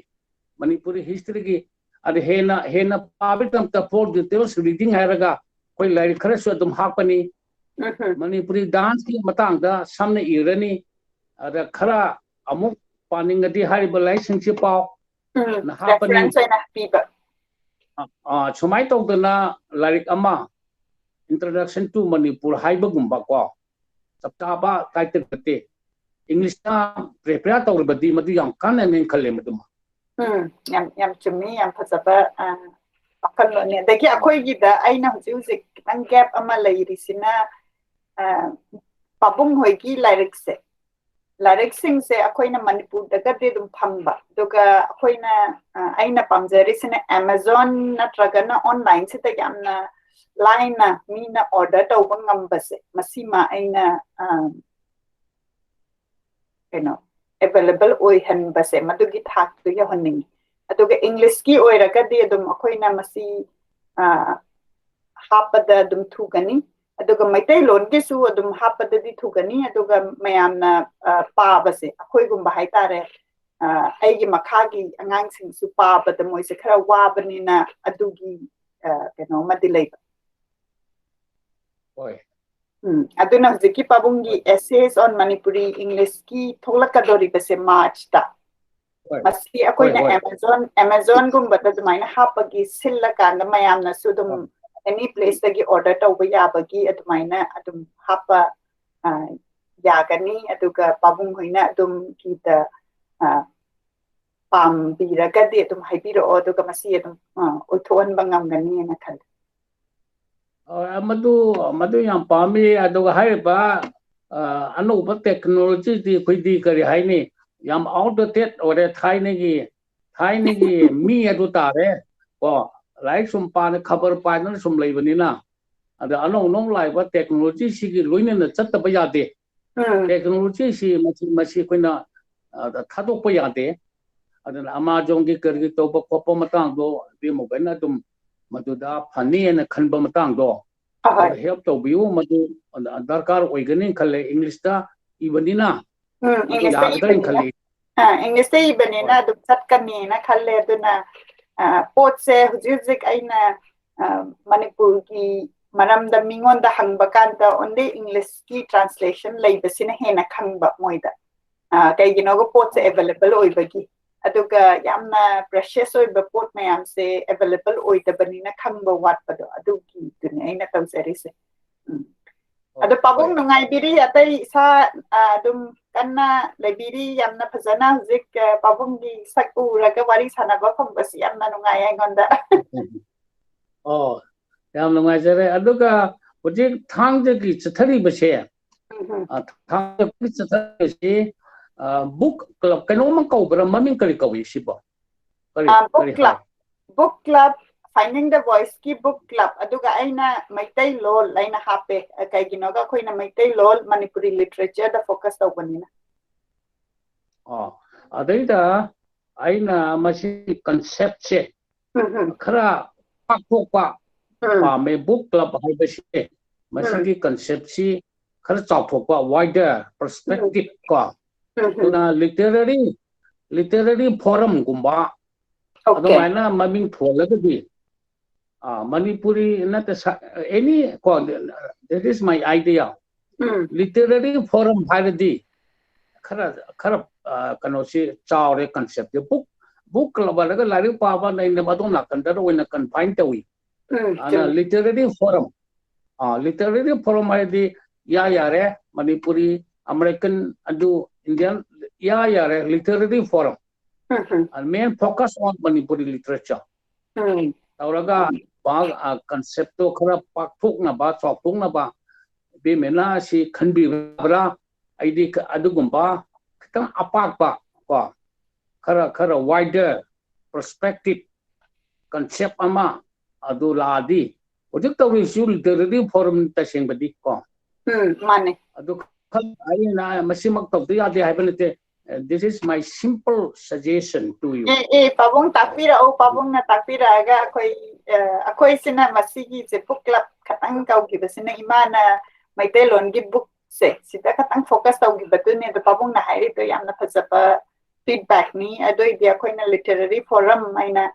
ꯃꯅꯤꯄꯨꯔꯤ ꯍꯤꯁꯇ꯭ꯔꯤꯒꯤ ꯑꯗ ꯍꯦꯟꯅ ꯍꯦꯟꯅ ꯄꯥꯕꯒꯤꯗꯃꯛꯇ ꯐꯣꯔ ꯗꯤꯇꯦꯜꯁ ꯔꯤꯗꯤꯡ ꯍꯥꯏꯔꯒ ꯑꯩꯈꯣꯏ ꯂꯥꯏꯔꯤꯛ ꯈꯔꯁꯨ ꯑꯗꯨꯝ ꯍꯥꯞꯄꯅꯤ꯫ ꯃꯅꯤꯄꯨꯔꯤ ꯗꯥꯟꯁꯀꯤ ꯃꯇꯥꯡꯗ ꯁꯝꯅ ꯏꯔꯅꯤ꯫ ꯑꯗ ꯈꯔ ꯑꯃꯨꯛ ꯄꯥꯅꯤꯡꯉꯗꯤ ꯍꯥꯏꯔꯤꯕ ꯂꯥꯏꯔꯤꯛꯁꯤꯡꯁꯤ ꯄꯥꯎ꯫ ꯎꯝ, ꯅ ꯍꯥꯞꯄꯅꯤ꯫ Reference ꯑꯣꯏꯅ ꯄꯤꯕ꯫ ꯑ, ꯑ, ꯁꯨꯃꯥꯏꯅ ꯇꯧꯗꯅ ꯂꯥꯏꯔꯤꯛ ꯑꯃ, Introduction to Manipur ꯍꯥꯏꯕꯒꯨꯝꯕ ꯀꯣ, ꯆꯞ ꯆꯥꯕ ꯇꯥꯏꯇꯜ ꯅꯠꯇꯦ, ꯏꯪꯂꯤꯁꯇ ꯄ꯭ꯔꯤꯄꯦꯌꯔ ꯇꯧꯔꯕꯗꯤ ꯃꯗꯨ ꯌꯥꯝ ꯀꯥꯟꯅꯅꯦꯅ ꯈꯜꯂꯦ ꯃꯗꯨꯃ꯫ ꯎꯝ, ꯌꯥꯝ ꯌꯥꯝ ꯆꯨꯝꯃꯤ, ꯌꯥꯝ ꯐꯖꯕ ꯑ, ꯋꯥꯈꯜꯂꯣꯟꯅꯤ꯫ ꯑꯗꯒꯤ ꯑꯩꯈꯣꯏꯒꯤꯗ ꯑꯩꯅ ꯍꯧꯖꯤꯛ ꯍꯧꯖꯤꯛ ꯈꯤꯇꯪ ꯒꯦꯞ ꯑꯃ ꯂꯩꯔꯤꯁꯤꯅ, ꯑ, ꯄꯥꯕꯨꯡ ꯍꯣꯏꯒꯤ ꯂꯥꯏꯔꯤꯛꯁꯦ, ꯂꯥꯏꯔꯤꯛꯁꯤꯡꯁꯦ ꯑꯩꯈꯣꯏꯅ ꯃꯅꯤꯄꯨꯔꯗꯒꯗꯤ ꯑꯗꯨꯝ ꯐꯪꯕ, ꯑꯗꯨꯒ ꯑꯩꯈꯣꯏꯅ ꯑ, ꯑꯩꯅ ꯄꯥꯝꯖꯔꯤꯁꯤꯅ ꯑꯦꯃꯥꯖꯣꯟ ꯅꯠꯇ꯭ꯔꯒꯅ ꯑꯣꯟꯂꯥꯏꯟꯁꯤꯗ ꯌꯥꯝꯅ ꯂꯥꯏꯅ ꯃꯤꯅ ꯑꯣꯔꯗꯔ ꯇꯧꯕ ꯉꯝꯕꯁꯦ, ꯃꯁꯤꯃ ꯑꯩꯅ ꯑ, ꯀꯩꯅꯣ, ꯑꯦꯚꯦꯂꯦꯕꯜ ꯑꯣꯏꯍꯟꯕꯁꯦ, ꯃꯗꯨꯒꯤ ꯊꯥꯛꯇꯨ ꯌꯧꯍꯟꯅꯤꯡꯉꯤ꯫ ꯑꯗꯨꯒ ꯏꯪꯂꯤꯁꯀꯤ ꯑꯣꯏꯔꯒꯗꯤ ꯑꯗꯨꯝ ꯑꯩꯈꯣꯏꯅ ꯃꯁꯤ ꯑ, ꯍꯥꯞꯄꯗ ꯑꯗꯨꯝ ꯊꯨꯒꯅꯤ꯫ ꯑꯗꯨꯒ ꯃꯩꯇꯩꯂꯣꯟꯒꯤꯁꯨ ꯑꯗꯨꯝ ꯍꯥꯞꯄꯗꯗꯤ ꯊꯨꯒꯅꯤ꯫ ꯑꯗꯨꯒ ꯃꯌꯥꯝꯅ ꯑ, ꯄꯥꯕꯁꯦ, ꯑꯩꯈꯣꯏꯒꯨꯝꯕ ꯍꯥꯏꯇꯥꯔꯦ, ꯑ, ꯑꯩꯒꯤ ꯃꯈꯥꯒꯤ ꯑꯉꯥꯡꯁꯤꯡꯁꯨ ꯄꯥꯕꯗ ꯃꯣꯏꯁꯦ ꯈꯔ ꯋꯥꯕꯅꯤꯅ ꯑꯗꯨꯒꯤ ꯑ, ꯀꯩꯅꯣꯃꯗꯤ ꯂꯩꯕ꯫ ꯍꯣꯏ꯫ ꯎꯝ, ꯑꯗꯨꯅ ꯍꯧꯖꯤꯛꯀꯤ ꯄꯥꯕꯨꯡꯒꯤ ꯍꯣꯏ꯫ Essays on Manipuri Englishꯀꯤ ꯊꯣꯛꯂꯛꯀꯗꯧꯔꯤꯕꯁꯦ ꯃꯥꯔꯆꯇ꯫ ꯍꯣꯏ꯫ ꯃꯁꯤ ꯍꯣꯏ, ꯑꯩꯈꯣꯏꯅ ꯍꯣꯏ꯫ ꯑꯦꯃꯥꯖꯣꯟ, ꯑꯦꯃꯥꯖꯣꯟꯒꯨꯝꯕꯗ ꯑꯗꯨꯃꯥꯏꯅ ꯍꯥꯞꯄꯒꯤ ꯁꯤꯜꯂꯀꯥꯟꯗ ꯃꯌꯥꯝꯅꯁꯨ ꯑꯗꯨꯝ ꯍꯣꯏ꯫ Any placeꯇꯒꯤ order ꯇꯧꯕ ꯌꯥꯕꯒꯤ ꯑꯗꯨꯃꯥꯏꯅ ꯑꯗꯨꯝ ꯍꯥꯞꯄ, ꯑ, ꯌꯥꯒꯅꯤ꯫ ꯑꯗꯨꯒ ꯄꯥꯕꯨꯡ ꯍꯣꯏꯅ ꯑꯗꯨꯝ ꯀꯤꯗ, ꯑ, ꯄꯥꯝꯕꯤꯔꯒꯗꯤ ꯑꯗꯨꯝ ꯍꯥꯏꯕꯤꯔꯛꯑꯣ, ꯑꯗꯨꯒ ꯃꯁꯤ ꯑꯗꯨꯝ, ꯑ, ꯑꯣꯏꯊꯣꯛꯍꯟꯕ ꯉꯝꯒꯅꯤꯅ ꯈꯜꯂꯤ꯫ ꯑ, ꯃꯗꯨ, ꯃꯗꯨ ꯌꯥꯝ ꯄꯥꯝꯃꯤ꯫ ꯑꯗꯨꯒ ꯍꯥꯏꯔꯤꯕ, ꯑ, ꯑꯅꯧꯕ ꯇꯦꯛꯅꯣꯂꯣꯖꯤꯗꯤ ꯑꯩꯈꯣꯏꯗꯤ ꯀꯔꯤ ꯍꯥꯏꯅꯤ, ꯌꯥꯝ ꯑꯥꯎꯠꯗꯦꯇꯦꯠ ꯑꯣꯏꯔꯦ꯫ ꯊꯥꯏꯅꯒꯤ, ꯊꯥꯏꯅꯒꯤ ꯃꯤ ꯑꯗꯨ ꯇꯥꯔꯦ꯫ ꯀꯣ, ꯂꯥꯏꯔꯤꯛ ꯁꯨꯝ ꯄꯥꯅ, ꯈꯕꯔ ꯄꯥꯏꯗꯅ ꯁꯨꯝ ꯂꯩꯕꯅꯤꯅ, ꯑꯗ ꯑꯅꯧ ꯑꯅꯧ ꯂꯥꯛꯏꯕ ꯇꯦꯛꯅꯣꯂꯣꯖꯤꯁꯤꯒꯤ ꯂꯣꯏꯅꯅ ꯆꯠꯇꯕ ꯌꯥꯗꯦ꯫ ꯎꯝ ꯇꯦꯛꯅꯣꯂꯣꯖꯤꯁꯤ ꯃꯁꯤ ꯃꯁꯤ ꯑꯩꯈꯣꯏꯅ ꯑ, ꯊꯥꯗꯣꯛꯄ ꯌꯥꯗꯦ꯫ ꯑꯗꯨꯅ ꯑꯃꯥꯖꯣꯟꯒꯤ ꯀꯔꯤꯒꯤ ꯇꯧꯕ ꯈꯣꯠꯄ ꯃꯇꯥꯡꯗꯣ ꯏꯕꯦꯝꯃꯈꯣꯏꯅ ꯑꯗꯨꯝ ꯃꯗꯨꯗ ꯐꯅꯤꯅ ꯈꯟꯕ ꯃꯇꯥꯡꯗꯣ ꯑꯍꯣꯏ ꯑꯗꯨ help ꯇꯧꯕꯤꯌꯨ꯫ ꯃꯗꯨ ꯗꯔꯀꯥꯔ ꯑꯣꯏꯒꯅꯤ ꯈꯜꯂꯦ꯫ ꯏꯪꯂꯤꯁꯇ ꯏꯕꯅꯤꯅ ꯎꯝ ꯃꯗꯨ ꯏꯪꯂꯤꯁꯇ ꯌꯥꯒꯗ꯭ꯔꯅ ꯏꯕꯅꯤꯅ ꯈꯜꯂꯤ꯫ ꯑꯥ ꯏꯪꯂꯤꯁꯇ ꯏꯕꯅꯤꯅ ꯍꯣꯏ ꯑꯗꯨꯝ ꯆꯠꯀꯅꯤꯅ ꯈꯜꯂꯦ꯫ ꯑꯗꯨꯅ ꯑ, ꯄꯣꯠꯁꯦ ꯍꯧꯖꯤꯛ ꯍꯧꯖꯤꯛ ꯑꯩꯅ ꯑ, ꯃꯅꯤꯄꯨꯔꯒꯤ ꯃꯔꯝꯗ ꯃꯤꯉꯣꯟꯗ ꯍꯪꯕ ꯀꯥꯟꯗ only ꯏꯪꯂꯤꯁꯀꯤ translation ꯂꯩꯕꯁꯤꯅ ꯍꯦꯟꯅ ꯈꯪꯕ ꯃꯣꯏꯗ꯫ ꯑ, ꯀꯩꯒꯤꯅꯣꯒ ꯄꯣꯠꯁꯦ ꯑꯣ available ꯑꯣꯏꯕꯒꯤ꯫ ꯑꯗꯨꯒ ꯌꯥꯝꯅ precious ꯑꯣꯏꯕ ꯄꯣꯠ ꯃꯌꯥꯝꯁꯦ available ꯑꯣꯏꯗꯕꯅꯤꯅ ꯈꯪꯕ ꯋꯥꯠꯄꯗꯣ, ꯑꯗꯨꯒꯤꯗꯨꯅꯦ ꯑꯩꯅ ꯇꯧꯖꯔꯤꯁꯦ꯫ ꯎꯝ꯫ ꯑꯣ ꯑꯗꯣ ꯄꯥꯕꯨꯡ ꯍꯣꯏ ꯅꯨꯡꯉꯥꯏꯕꯤꯔꯤ? ꯑꯇꯩ ꯏꯁꯥ ꯑ, ꯑꯗꯨꯝ ꯀꯟꯅ ꯂꯩꯕꯤꯔꯤ? ꯌꯥꯝꯅ ꯐꯖꯅ ꯍꯧꯖꯤꯛ ꯑ, ꯄꯥꯕꯨꯡꯒꯤ ꯁꯛ ꯎꯔꯒ ꯋꯥꯔꯤ ꯁꯥꯟꯅꯕ ꯐꯪꯕꯁꯤ ꯌꯥꯝꯅ ꯅꯨꯡꯉꯥꯏ ꯑꯩꯉꯣꯟꯗ꯫ ꯑꯣ ꯌꯥꯝ ꯅꯨꯡꯉꯥꯏꯖꯔꯦ꯫ ꯑꯗꯨꯒ ꯍꯧꯖꯤꯛ ꯊꯥꯡꯖꯒꯤ ꯆꯠꯊꯔꯤꯕꯁꯦ ꯎꯝ ꯎꯝ꯫ ꯑ, ꯊꯥꯡꯖꯒꯤ ꯆꯠꯊꯔꯤꯕꯁꯤ book club ꯀꯩꯅꯣꯝꯃ ꯀꯧꯕ꯭ꯔꯥ? ꯃꯃꯤꯡ ꯀꯔꯤ ꯀꯧꯏ ꯁꯤꯕꯣ? ꯀꯔꯤ ꯑ, book ꯀꯔꯤ ꯍꯥꯏ? club book club Finding the Voiceꯀꯤ book club, ꯑꯗꯨꯒ ꯑꯩꯅ ꯃꯩꯇꯩꯂꯣꯜ ꯑꯩꯅ ꯍꯥꯞꯄꯦ꯫ ꯑ, ꯀꯩꯒꯤꯅꯣꯒ ꯑꯩꯈꯣꯏꯅ ꯃꯩꯇꯩꯂꯣꯜ ꯃꯅꯤꯄꯨꯔꯤ literatureꯗ focus ꯇꯧꯕꯅꯤꯅ꯫ ꯑꯣ ꯑꯗꯩꯗ ꯑꯩꯅ ꯃꯁꯤ conceptꯁꯦ ꯎꯝ ꯎꯝ ꯈꯔ ꯄꯥꯛꯊꯣꯛꯄ ꯎꯝ ꯄꯥꯝꯃꯦ꯫ Book club ꯍꯥꯏꯕꯁꯤ ꯃꯁꯤꯒꯤ conceptꯁꯤ ꯈꯔ ꯆꯥꯎꯊꯣꯛꯄ, wider perspective ꯀꯣ꯫ ꯎꯝ ꯎꯝ꯫ ꯑꯗꯨꯅ literary literary forumꯒꯨꯝꯕ Okay. ꯑꯗꯨꯃꯥꯏꯅ ꯃꯃꯤꯡ ꯊꯣꯜꯂꯒꯗꯤ ꯑ, ꯃꯅꯤꯄꯨꯔꯤ ꯅꯠꯇꯦ ꯁ- any ꯀꯣ, that is my idea꯫ Um Literary forum ꯍꯥꯏꯔꯗꯤ ꯈꯔ ꯈꯔ ꯑ, ꯀꯩꯅꯣꯁꯤ ꯆꯥꯎꯔꯦ conceptꯁꯦ꯫ Book book club ꯍꯥꯏꯔꯒ ꯂꯥꯏꯔꯤꯛ ꯄꯥꯕ ꯅꯩꯅꯕ ꯑꯗꯣꯝ ꯅꯥꯀꯟꯗ ꯑꯣꯏꯅ confine ꯇꯧꯏ꯫ ꯎꯝ ꯑꯗꯨꯅ ꯆꯨꯝꯃꯤ꯫ Literary forum ꯑ, literary forum ꯍꯥꯏꯔꯗꯤ ꯏꯌꯥ ꯌꯥꯔꯦ꯫ ꯃꯅꯤꯄꯨꯔꯤ, American, ꯑꯗꯨ Indian ꯏꯌꯥ ꯌꯥꯔꯦ꯫ Literary forum um um and main focus on Manipuri literature ꯎꯝ ꯇꯧꯔꯒ ꯃꯍꯥꯛ conceptꯇꯣ ꯈꯔ ꯄꯥꯛꯊꯣꯛꯅꯕ ꯆꯥꯎꯊꯣꯛꯅꯕ ꯏꯕꯦꯝꯃꯅ ꯁꯤ ꯈꯟꯕꯤꯕ꯭ꯔꯥ? ꯑꯩꯗꯤ ꯑꯗꯨꯒꯨꯝꯕ ꯈꯤꯇꯪ ꯑꯄꯥꯛꯄ ꯀꯣ ꯈꯔ ꯈꯔ wider perspective concept ꯑꯃ ꯑꯗꯨ ꯂꯥꯛꯑꯗꯤ ꯍꯧꯖꯤꯛ ꯇꯧꯔꯤꯁꯨ literary forum ꯇꯁꯦꯡꯕꯗꯤ ꯀꯣ ꯎꯝ ꯃꯥꯅꯦ꯫ ꯑꯗꯨ ꯑꯩꯅ ꯃꯁꯤꯃꯛ ꯇꯧꯗ ꯌꯥꯗꯦ ꯍꯥꯏꯕ ꯅꯠꯇꯦ. This is my simple suggestion to you. ꯑꯦ ꯑꯦ ꯄꯥꯕꯨꯡ ꯇꯥꯛꯄꯤꯔꯛꯎ, ꯄꯥꯕꯨꯡꯅ ꯇꯥꯛꯄꯤꯔꯛꯑꯒ ꯑꯩꯈꯣꯏ ꯑ, ꯑꯩꯈꯣꯏꯁꯤꯅ ꯃꯁꯤꯒꯤꯁꯦ book club ꯈꯇꯪ ꯇꯧꯈꯤꯕꯁꯤꯅ ꯏꯃꯥꯅ ꯃꯩꯇꯩꯂꯣꯟꯒꯤ bookꯁꯦ ꯁꯤꯗ ꯈꯇꯪ focus ꯇꯧꯈꯤꯕꯗꯨꯅꯦ꯫ ꯑꯗꯣ ꯄꯥꯕꯨꯡꯅ ꯍꯥꯏꯔꯤꯗꯣ ꯌꯥꯝꯅ ꯐꯖꯕ feedbackꯅꯤ꯫ ꯑꯗꯨ ꯑꯣꯏꯗꯤ ꯑꯩꯈꯣꯏꯅ literary forum ꯍꯥꯏꯅ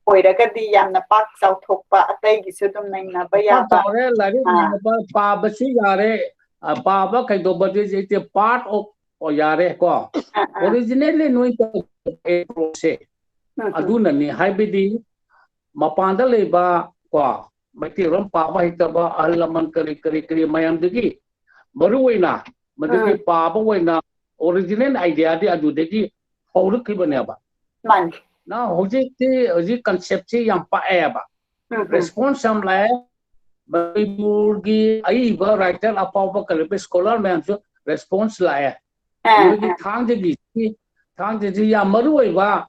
ꯑꯣꯏꯔꯒꯗꯤ ꯌꯥꯝꯅ ꯄꯥꯛ ꯆꯥꯎꯊꯣꯛꯄ, ꯑꯇꯩꯒꯤꯁꯨ ꯑꯗꯨꯝ ꯅꯩꯅꯕ ꯄꯥꯛ ꯌꯥꯕ꯫ ꯆꯥꯎꯔꯦ, ꯂꯥꯏꯔꯤꯛ ꯑꯥ꯫ ꯅꯩꯅꯕ ꯄꯥꯕꯁꯨ ꯌꯥꯔꯦ, ꯑ, ꯄꯥꯕ ꯀꯩꯗꯧꯕꯗꯤ ꯍꯧꯖꯤꯛꯇꯤ part of ꯑꯣ, ꯌꯥꯔꯦ ꯀꯣ꯫ ꯑꯥ, ꯑꯥ꯫ Originally ꯅꯣꯏ ꯇꯧꯔꯤꯕ approachꯁꯦ ꯎꯝ, ꯎꯝ꯫ ꯑꯗꯨꯅꯅꯤ, ꯍꯥꯏꯕꯗꯤ ꯃꯄꯥꯟꯗ ꯂꯩꯕ ꯀꯣ, ꯃꯩꯇꯩꯂꯣꯟ ꯄꯥꯕ ꯍꯩꯇꯕ ꯑꯍꯜ ꯂꯃꯟ ꯀꯔꯤ ꯀꯔꯤ ꯀꯔꯤ ꯃꯌꯥꯝꯗꯒꯤ ꯃꯔꯨ ꯑꯣꯏꯅ ꯃꯗꯨꯒꯤ ꯎꯝ꯫ ꯄꯥꯕ ꯑꯣꯏꯅ original ideaꯗꯤ ꯑꯗꯨꯗꯒꯤ ꯍꯧꯔꯛꯈꯤꯕꯅꯦꯕ꯫ ꯃꯥꯅꯤ꯫ ꯅ ꯍꯧꯖꯤꯛꯇꯤ ꯍꯧꯖꯤꯛ conceptꯁꯤ ꯌꯥꯝ ꯄꯥꯛꯑꯦꯕ꯫ ꯎꯝ, ꯎꯝ꯫ Response ꯌꯥꯝ ꯂꯥꯛꯑꯦ꯫ ꯃꯅꯤꯄꯨꯔꯒꯤ ꯑꯏꯕ writer ꯑꯐꯥꯎꯕ ꯀꯔꯤꯕ scholar ꯃꯌꯥꯝꯁꯨ response ꯂꯥꯛꯑꯦ꯫ ꯑꯥ, ꯃꯣꯏꯒꯤ ꯑꯥ꯫ ꯊꯥꯡꯖꯒꯤ, ꯊꯥꯡꯖꯁꯤ ꯌꯥꯝ ꯃꯔꯨ ꯑꯣꯏꯕ,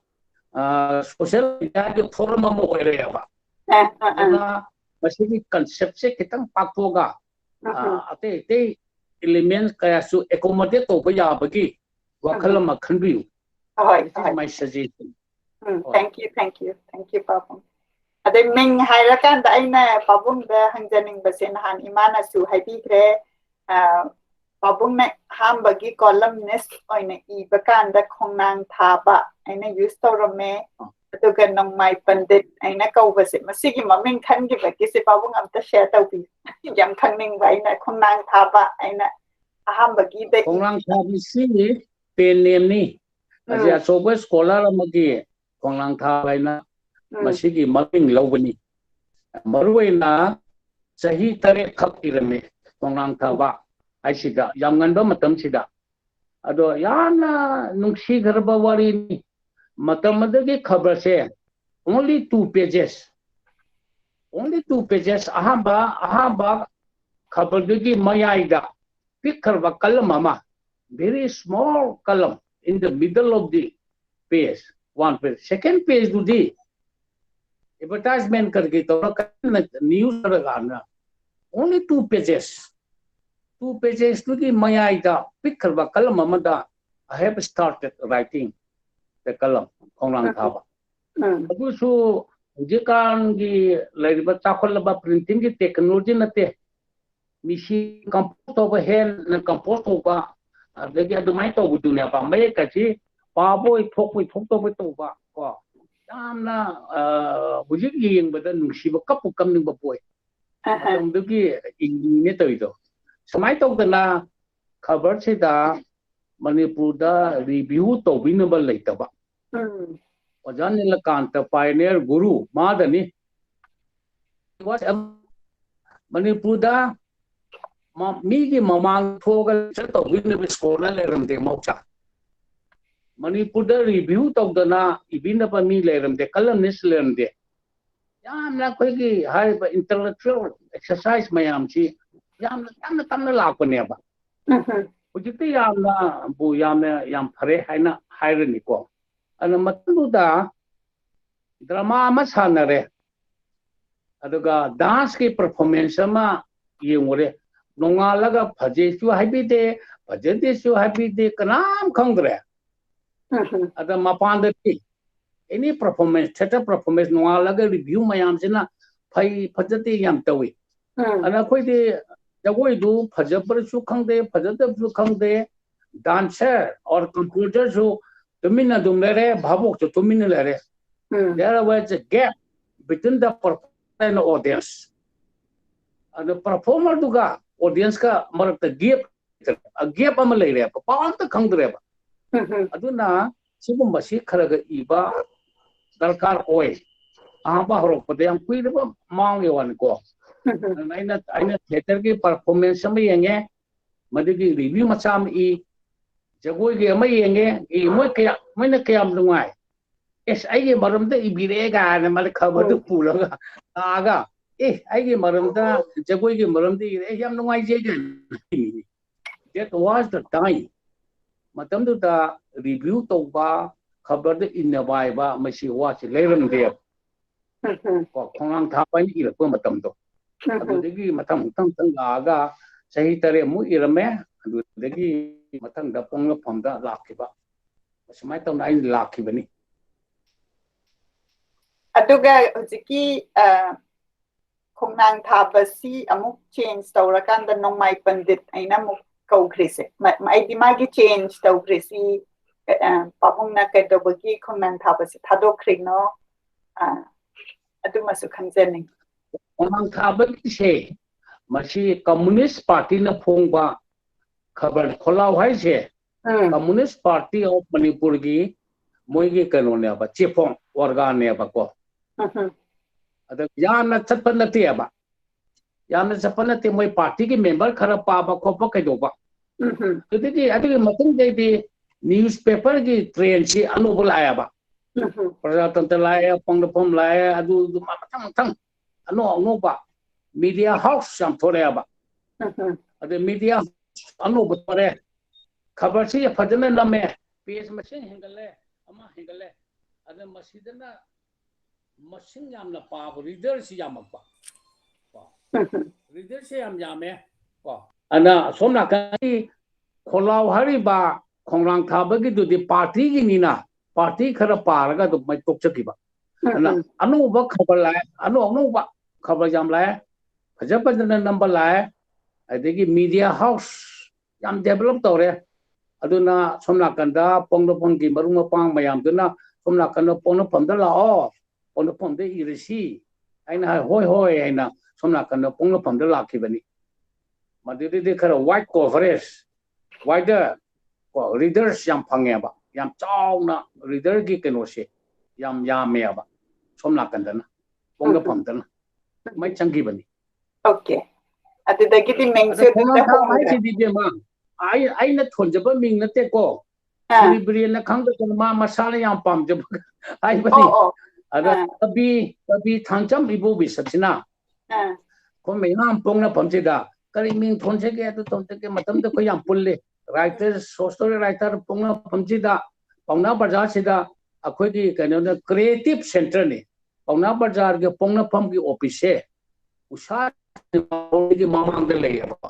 ꯑ, social mediaꯒꯤ forum ꯑꯃ ꯑꯣꯏꯔꯦꯕ꯫ ꯑꯥ, ꯑꯥ, ꯑꯥ꯫ ꯑꯗꯨꯅ ꯃꯁꯤꯒꯤ conceptꯁꯦ ꯈꯤꯇꯪ ꯄꯥꯛꯊꯣꯛꯑꯒ, ꯎꯝ, ꯑ, ꯎꯝ꯫ ꯑꯇꯩ ꯑꯇꯩ elements ꯀꯌꯥꯁꯨ accommodate ꯇꯧꯕ ꯌꯥꯕꯒꯤ ꯋꯥꯈꯜ ꯎꯝ, ꯎꯝ꯫ ꯑꯃ ꯈꯟꯕꯤꯌꯨ꯫ ꯍꯣꯏ, This is ꯍꯣꯏ꯫ My suggestion. ꯎꯝ, ꯍꯣꯏ꯫ Thank you, thank you, thank you, ꯄꯥꯕꯨꯡ꯫ ꯑꯗꯩ ꯃꯤꯡ ꯍꯥꯏꯔꯀꯥꯟꯗ ꯑꯩꯅ ꯄꯥꯕꯨꯡꯗ ꯍꯪꯖꯅꯤꯡꯕꯁꯦ, ꯅꯍꯥꯟ ꯏꯃꯥꯅꯁꯨ ꯍꯥꯏꯕꯤꯈ꯭ꯔꯦ, ꯑ, ꯄꯥꯕꯨꯡꯅ ꯑꯍꯥꯟꯕꯒꯤ columnist ꯑꯣꯏꯅ ꯏꯕ ꯀꯥꯟꯗ ꯈꯣꯡꯅꯥꯡ ꯊꯥꯕ ꯑꯩꯅ use ꯇꯧꯔꯝꯃꯦ꯫ ꯑ꯫ ꯑꯗꯨꯒ ꯅꯣꯡꯃꯥꯏ ꯄꯟꯗꯤꯠ ꯑꯩꯅ ꯀꯧꯕꯁꯦ, ꯃꯁꯤꯒꯤ ꯃꯃꯤꯡ ꯈꯟꯈꯤꯕꯒꯤꯁꯦ ꯄꯥꯕꯨꯡ ꯑꯝꯇ share ꯇꯧꯕꯤꯌꯨ꯫ ꯌꯥꯝ ꯈꯪꯅꯤꯡꯕ ꯑꯩꯅ, ꯈꯣꯡꯅꯥꯡ ꯊꯥꯕ ꯑꯩꯅ ꯑꯍꯥꯟꯕꯒꯤꯗ ꯈꯣꯡꯅꯥꯡ ꯏꯕ꯫ ꯊꯥꯕꯁꯤ pen nameꯅꯤ꯫ ꯑꯁꯤ ꯎꯝ꯫ ꯑꯆꯧꯕ scholar ꯑꯃꯒꯤ ꯈꯣꯡꯅꯥꯡ ꯊꯥꯕ ꯍꯥꯏꯅ ꯎꯝ꯫ ꯃꯁꯤꯒꯤ ꯃꯃꯤꯡ ꯂꯧꯕꯅꯤ꯫ ꯃꯔꯨꯑꯣꯏꯅ ꯆꯍꯤ ꯇꯔꯦꯠ ꯈꯛ ꯏꯔꯝꯃꯤ ꯈꯣꯡꯅꯥꯡ ꯊꯥꯕ ꯍꯥꯏꯁꯤꯗ, ꯌꯥꯝ ꯉꯟꯕ ꯃꯇꯝꯁꯤꯗ꯫ ꯑꯗꯣ ꯌꯥꯝꯅ ꯅꯨꯡꯁꯤꯈ꯭ꯔꯕ ꯋꯥꯔꯤꯅꯤ꯫ ꯃꯇꯝ ꯑꯗꯨꯒꯤ ꯈꯕꯔꯁꯦ only two pages, only two pages, ꯑꯍꯥꯟꯕ, ꯑꯍꯥꯟꯕ ꯈꯕꯔꯗꯨꯒꯤ ꯃꯌꯥꯏꯗ ꯄꯤꯛꯈ꯭ꯔꯕ column ꯑꯃ, very small column in the middle of the page, one page, second pageꯗꯨꯗꯤ advertisement ꯀꯔꯤ ꯀꯔꯤ ꯇꯧꯔꯒ ꯀꯟꯅ news ꯇꯧꯔꯀꯥꯟꯗ only two pages, two pages ꯇꯨꯒꯤ ꯃꯌꯥꯏꯗ ꯄꯤꯛꯈ꯭ꯔꯕ ꯀꯂꯝ ꯑꯃꯗ "I have started writing" ꯗ ꯀꯂꯝ ꯈꯣꯡꯅꯥꯡ ꯊꯥꯕ꯫ ꯎꯝ ꯑꯗꯨꯁꯨ ꯍꯧꯖꯤꯛꯀꯥꯟꯒꯤ ꯂꯩꯔꯤꯕ ꯆꯥꯎꯈꯠꯂꯕ printing ꯒꯤ technology ꯅꯠꯇꯦ, ꯃꯤꯁꯤ compose ꯇꯧꯕ, hand ꯅ compose ꯇꯧꯕ, ꯑꯗꯒꯤ ꯑꯗꯨꯃꯥꯏꯅ ꯇꯧꯕꯗꯨꯅꯦꯕ꯫ ꯃꯌꯦꯛꯀꯁꯤ ꯄꯥꯕꯣꯏ ꯊꯣꯛꯄꯣꯏ ꯊꯣꯛꯇꯕꯣꯏ ꯇꯧꯕ ꯀꯣ, ꯌꯥꯝꯅ ꯑ, ꯍꯧꯖꯤꯛ ꯌꯦꯡꯕꯗ ꯅꯨꯡꯁꯤꯕ, ꯀꯞꯄꯨ ꯀꯞꯅꯤꯡꯕ ꯄꯣꯛꯏ꯫ ꯑꯍ, ꯃꯇꯝꯗꯨꯒꯤ ꯏꯅꯦ ꯇꯧꯔꯤꯗꯣ ꯁꯨꯃꯥꯏꯅ ꯇꯧꯗꯅ ꯈꯕꯔꯁꯤꯗ ꯃꯅꯤꯄꯨꯔꯗ review ꯇꯧꯕꯤꯅꯕ ꯂꯩꯇꯕ꯫ ꯎꯝ ꯑꯣꯖꯥ ꯅꯤꯂꯀꯥꯟꯇ pioneer ꯒꯨꯔꯨ ꯃꯥꯗꯅꯤ꯫ ꯃꯅꯤꯄꯨꯔꯗ ꯃ- ꯃꯤꯒꯤ ꯃꯃꯥꯡ ꯊꯣꯛꯑꯒ lecture ꯇꯧꯕꯤꯅꯕ scholar ꯂꯩꯔꯝꯗꯦ ꯃꯍꯧꯁꯥ꯫ ꯃꯅꯤꯄꯨꯔꯗ review ꯇꯧꯗꯅ ꯏꯕꯤꯅꯕ ꯃꯤ ꯂꯩꯔꯝꯗꯦ, columnist ꯂꯩꯔꯝꯗꯦ꯫ ꯌꯥꯝꯅ ꯑꯩꯈꯣꯏꯒꯤ ꯍꯥꯏꯔꯤꯕ intellectual exercise ꯃꯌꯥꯝꯁꯤ ꯌꯥꯝꯅ ꯇꯞꯅ ꯇꯞꯅ ꯂꯥꯛꯄꯅꯦꯕ꯫ ꯎꯝ ꯍꯧꯖꯤꯛꯇꯤ ꯌꯥꯝꯅꯕꯨ ꯌꯥꯝꯅ ꯌꯥꯝ ꯐꯔꯦ ꯍꯥꯏꯅ ꯍꯥꯏꯔꯅꯤꯀꯣ꯫ ꯑꯗꯨꯅ ꯃꯇꯝꯗꯨꯗ drama ꯑꯃ ꯁꯥꯟꯅꯔꯦ, ꯑꯗꯨꯒ dance ꯀꯤ performance ꯑꯃ ꯌꯦꯡꯉꯨꯔꯦ꯫ ꯅꯣꯡꯉꯥꯜꯂꯒ ꯐꯖꯩꯁꯨ ꯍꯥꯏꯕꯤꯗꯦ, ꯐꯖꯗꯦꯁꯨ ꯍꯥꯏꯕꯤꯗꯦ, ꯀꯅꯥꯝ ꯈꯪꯗ꯭ꯔꯦ꯫ ꯎꯝ ꯑꯗ ꯃꯄꯥꯟꯗꯗꯤ any performance, theatre performance, ꯅꯣꯡꯉꯥꯜꯂꯒ review ꯃꯌꯥꯝꯁꯤꯅ ꯐꯩ ꯐꯖꯗꯦ ꯌꯥꯝ ꯇꯧꯏ꯫ ꯎꯝ ꯑꯗ ꯑꯩꯈꯣꯏꯗꯤ ꯖꯒꯣꯏꯗꯨ ꯐꯖꯕ꯭ꯔꯁꯨ ꯈꯪꯗꯦ, ꯐꯖꯗꯕꯁꯨ ꯈꯪꯗꯦ, dancer or composer ꯁꯨ ꯇꯨꯃꯤꯟꯅ ꯑꯗꯨꯝ ꯂꯩꯔꯦ, ꯚꯥꯕꯣꯛꯁꯨ ꯇꯨꯃꯤꯟꯅ ꯂꯩꯔꯦ꯫ ꯎꯝ There was a gap between the performer and audience. ꯑꯗ performer ꯗꯨꯒ audience ꯀ ꯃꯔꯛꯇ gap, gap ꯑꯃ ꯂꯩꯔꯦꯕ, ꯄꯥꯎ ꯑꯝꯇ ꯈꯪꯗ꯭ꯔꯦꯕ꯫ ꯎꯝ ꯑꯗꯨꯅ ꯁꯤꯒꯨꯝꯕꯁꯤ ꯈꯔ ꯈꯔ ꯏꯕ ꯗꯔꯀꯥꯔ ꯑꯣꯏ꯫ ꯑꯍꯥꯟꯕ ꯍꯧꯔꯛꯄꯗ ꯌꯥꯝ ꯀꯨꯏꯔꯕ ꯃꯃꯥꯡꯒꯤ ꯋꯥꯅꯤꯀꯣ꯫ ꯎꯝ ꯑꯗꯨꯅ ꯑꯩꯅ, ꯑꯩꯅ theatre ꯒꯤ performance ꯑꯃ ꯌꯦꯡꯉꯦ, ꯃꯗꯨꯒꯤ review ꯃꯆꯥ ꯑꯃ ꯏ, ꯖꯒꯣꯏꯒꯤ ꯑꯃ ꯌꯦꯡꯉꯦ, ꯏ, ꯃꯣꯏ ꯀꯌꯥ, ꯃꯣꯏꯅ ꯀꯌꯥꯝ ꯅꯨꯡꯉꯥꯏ, ꯑꯦꯁ, ꯑꯩꯒꯤ ꯃꯔꯝꯗ ꯏꯕꯤꯔꯛꯑꯦ ꯀꯥꯏꯅ ꯃꯥꯅ ꯈꯕꯔꯗꯨ ꯎꯝ ꯄꯨꯔꯒ ꯂꯥꯛꯑꯒ, "ꯑꯦ, ꯑꯩꯒꯤ ꯃꯔꯝꯗ, ꯖꯒꯣꯏꯒꯤ ꯃꯔꯝꯗ ꯏꯔꯦ, ꯑꯩ ꯌꯥꯝ ꯅꯨꯡꯉꯥꯏꯖꯩ" ꯀꯥꯏꯅ꯫ That was the time. ꯃꯇꯝꯗꯨꯗ review ꯇꯧꯕ, ꯈꯕꯔꯗ ꯏꯟꯅꯕ ꯍꯥꯏꯕ ꯃꯁꯤ ꯋꯥꯁꯤ ꯂꯩꯔꯝꯗꯦꯕ꯫ ꯎꯝ ꯀꯣ, ꯈꯣꯡꯅꯥꯡ ꯊꯥꯕ ꯍꯥꯏꯅ ꯏꯔꯛꯄ ꯃꯇꯝꯗꯣ꯫ ꯎꯝ ꯑꯗꯨꯗꯒꯤ ꯃꯊꯪ ꯃꯊꯪ ꯃꯊꯪ ꯂꯥꯛꯑꯒ ꯆꯍꯤ ꯇꯔꯦꯠꯃꯨꯛ ꯏꯔꯝꯃꯦ꯫ ꯑꯗꯨꯗꯒꯤ ꯃꯊꯪꯗ ꯄꯣꯛꯅꯐꯝꯗ ꯂꯥꯛꯈꯤꯕ, ꯑꯁꯨꯃꯥꯏꯅ ꯇꯧꯅ ꯑꯩꯅ ꯂꯥꯛꯈꯤꯕꯅꯤ꯫ ꯑꯗꯨꯒ ꯍꯧꯖꯤꯛꯀꯤ ꯈꯣꯡꯅꯥꯡ ꯊꯥꯕꯁꯤ ꯑꯃꯨꯛ ꯆꯦꯟꯖ ꯇꯧꯔꯀꯥꯟꯗ ꯅꯣꯡꯃꯥꯏ ꯄꯟꯗꯤꯠ ꯑꯩꯅ ꯑꯃꯨꯛ ꯀꯧꯈ꯭ꯔꯤꯁꯦ, ꯑꯩꯗꯤ ꯃꯥꯒꯤ ꯆꯦꯟꯖ ꯇꯧꯈ꯭ꯔꯤꯁꯤ ꯄꯥꯕꯨꯡꯅ ꯀꯩꯗꯧꯕꯒꯤ ꯈꯣꯡꯅꯥꯡ ꯊꯥꯕꯁꯤ ꯊꯥꯗꯣꯛꯈ꯭ꯔꯤꯅꯣ? ꯑꯗꯨꯃꯁꯨ ꯈꯪꯖꯅꯤꯡꯉꯤ꯫ ꯈꯣꯡꯅꯥꯡ ꯊꯥꯕꯒꯤꯁꯦ ꯃꯁꯤ ꯀꯝꯃꯨꯅꯤꯁ ꯄꯥꯔꯇꯤꯅ ꯐꯣꯡꯕ ꯈꯕꯔ, ꯈꯣꯜꯂꯥꯎ ꯍꯥꯏꯁꯦ ꯀꯝꯃꯨꯅꯤꯁ ꯄꯥꯔꯇꯤ ꯑꯣꯐ ꯃꯅꯤꯄꯨꯔꯒꯤ ꯃꯣꯏꯒꯤ ꯀꯩꯅꯣꯅꯦꯕ, ꯆꯦꯐꯣꯡ ꯑꯣꯔꯒꯥꯟꯅꯦꯕꯀꯣ꯫ ꯑꯗ ꯌꯥꯝꯅ ꯆꯠꯄ ꯅꯠꯇꯦꯕ, ꯌꯥꯝꯅ ꯆꯠꯄ ꯅꯠꯇꯦ꯫ ꯃꯣꯏ ꯄꯥꯔꯇꯤꯒꯤ ꯃꯦꯝꯕꯔ ꯈꯔ ꯄꯥꯕ ꯈꯣꯠꯄ ꯀꯩꯗꯧꯕ꯫ ꯑꯗꯨꯗꯒꯤ ꯑꯗꯨꯒꯤ ꯃꯇꯨꯡꯗꯩꯗꯤ ꯅ꯭ꯌꯨꯁꯄꯦꯄꯔꯒꯤ ꯇ꯭ꯔꯦꯟꯁꯤ ꯑꯅꯧꯕ ꯂꯥꯛꯑꯦꯕ꯫ ꯄ꯭ꯔꯖꯥꯇꯟꯇ꯭ꯔ ꯂꯥꯛꯑꯦ, ꯄꯣꯛꯅꯐꯝ ꯂꯥꯛꯑꯦ, ꯑꯗꯨ ꯃꯊꯪ ꯃꯊꯪ ꯑꯅꯧ ꯑꯅꯧꯕ ꯃꯤꯗꯤꯌꯥ ꯍꯥꯎꯁ ꯌꯥꯝ ꯊꯣꯛꯂꯛꯑꯦꯕ꯫ ꯑꯗ ꯃꯤꯗꯤꯌꯥ ꯑꯅꯧꯕ ꯊꯣꯛꯂꯛꯑꯦ, ꯈꯕꯔꯁꯤ ꯐꯖꯅ ꯅꯝꯃꯦ, ꯄꯦꯖ ꯃꯁꯤꯡ ꯍꯦꯟꯒꯠꯂꯦ, ꯑꯃ ꯍꯦꯟꯒꯠꯂꯦ꯫ ꯑꯗ ꯃꯁꯤꯗꯅ ꯃꯁꯤꯡ ꯌꯥꯝꯅ ꯄꯥꯕ, ꯔꯤꯗꯔꯁꯤ ꯌꯥꯝꯃꯛꯄ ꯀꯣ꯫ ꯔꯤꯗꯔꯁꯦ ꯌꯥꯝ ꯌꯥꯝꯃꯦ ꯀꯣ꯫ ꯑꯗ ꯑꯁꯣꯝ ꯅꯥꯀꯟꯒꯤ ꯈꯣꯜꯂꯥꯎ ꯍꯥꯏꯔꯤꯕ ꯈꯣꯡꯅꯥꯡ ꯊꯥꯕꯒꯤꯗꯨꯗꯤ ꯄꯥꯔꯇꯤꯒꯤꯅꯤꯅ ꯄꯥꯔꯇꯤ ꯈꯔ ꯄꯥꯔꯒ ꯑꯗꯨꯝ ꯃꯥꯏ ꯇꯣꯛꯆꯈꯤꯕ꯫ ꯑꯗꯨꯅ ꯑꯅꯧꯕ ꯈꯕꯔ ꯂꯥꯛꯑꯦ, ꯑꯅꯧ ꯑꯅꯧꯕ ꯈꯕꯔ ꯌꯥꯝ ꯂꯥꯛꯑꯦ, ꯐꯖ ꯐꯖꯅ ꯅꯝꯕ ꯂꯥꯛꯑꯦ꯫ ꯑꯗꯒꯤ ꯃꯤꯗꯤꯌꯥ ꯍꯥꯎꯁ ꯌꯥꯝ ꯗꯦꯕꯂꯞ ꯇꯧꯔꯦ꯫ ꯑꯗꯨꯅ ꯁꯣꯝ ꯅꯥꯀꯟꯗ ꯄꯣꯛꯅꯐꯝꯒꯤ ꯃꯔꯨꯞ ꯃꯄꯥꯡ ꯃꯌꯥꯝꯗꯨꯅ ꯁꯣꯝ ꯅꯥꯀꯟꯗ ꯄꯣꯛꯅꯐꯝꯗ ꯂꯥꯛꯑꯣ, ꯄꯣꯛꯅꯐꯝꯗ ꯏꯔꯁꯤ ꯍꯥꯏꯅ ꯍꯥꯏ꯫ ꯍꯣꯏ ꯍꯣꯏ ꯍꯥꯏꯅ ꯁꯣꯝ ꯅꯥꯀꯟꯗ ꯄꯣꯛꯅꯐꯝꯗ ꯂꯥꯛꯈꯤꯕꯅꯤ꯫ ꯃꯗꯨꯗꯩꯗꯤ ꯈꯔ ꯋꯥꯏꯠ ꯀꯣꯚꯔꯦꯖ, ꯋꯥꯏꯗꯔ ꯀꯣ, ꯔꯤꯗꯔꯁ ꯌꯥꯝ ꯐꯪꯉꯦꯕ, ꯌꯥꯝ ꯆꯥꯎꯅ ꯔꯤꯗꯔꯒꯤ ꯀꯩꯅꯣꯁꯦ ꯌꯥꯝ ꯌꯥꯝꯃꯦꯕ꯫ ꯁꯣꯝ ꯅꯥꯀꯟꯗꯅ ꯄꯣꯛꯅꯐꯝꯗꯅ ꯃꯩ ꯆꯪꯈꯤꯕꯅꯤ꯫ ꯑꯣꯀꯦ, ꯑꯗꯨꯗꯒꯤꯗꯤ ꯃꯤꯡꯁꯨ ꯑꯗ ꯑꯗꯨꯗ ꯈꯣꯡꯅꯥꯡ ꯊꯥꯕ ꯍꯣꯡꯈ꯭ꯔꯦ꯫ ꯍꯥꯏꯁꯤꯗꯤ ꯏꯕꯦꯝꯃ, ꯑꯩ ꯑꯩꯅ ꯊꯣꯟꯖꯕ ꯃꯤꯡ ꯅꯠꯇꯦꯀꯣ꯫ ꯑꯥ, ꯁꯤꯔꯤ ꯕꯤꯔꯦꯟꯅ ꯈꯪꯗꯗꯅ ꯃꯥ ꯃꯁꯥꯅ ꯌꯥꯝ ꯄꯥꯝꯖꯕ ꯍꯥꯏꯕꯅꯤ꯫ ꯑꯣ, ꯑꯣ, ꯑꯗ ꯑꯥ, ꯀꯕꯤ ꯀꯕꯤ ꯊꯥꯡꯆꯝ ꯏꯕꯣꯕꯤ ꯁꯛꯁꯤꯅ ꯑꯥ, ꯑꯩꯈꯣꯏ ꯃꯌꯥꯝ ꯄꯣꯛꯅꯐꯝꯁꯤꯗ ꯀꯔꯤ ꯃꯤꯡ ꯊꯣꯟꯁꯤꯒꯦ, ꯑꯗꯨ ꯊꯣꯟꯁꯤꯒꯦ, ꯃꯇꯝꯗ ꯑꯩꯈꯣꯏ ꯌꯥꯝ ꯄꯨꯜꯂꯤ꯫ ꯔꯥꯏꯇꯔ, ꯁꯣꯔꯠ ꯁ꯭ꯇꯣꯔꯤ ꯔꯥꯏꯇꯔ ꯄꯣꯛꯅꯐꯝꯁꯤꯗ, ꯄꯥꯎꯅꯥ ꯕꯖꯥꯔꯁꯤꯗ ꯑꯩꯈꯣꯏꯒꯤ ꯀꯩꯅꯣꯅ ꯀ꯭ꯔꯤꯌꯦꯇꯤꯞ ꯁꯦꯟꯇꯔꯅꯤ꯫ ꯄꯥꯎꯅꯥ ꯕꯖꯥꯔꯒꯤ ꯄꯣꯛꯅꯐꯝꯒꯤ ꯑꯣꯐꯤꯁꯁꯦ ꯎꯁꯥꯒꯤ ꯃꯃꯥꯡꯗ ꯂꯩꯌꯦꯕꯀꯣ꯫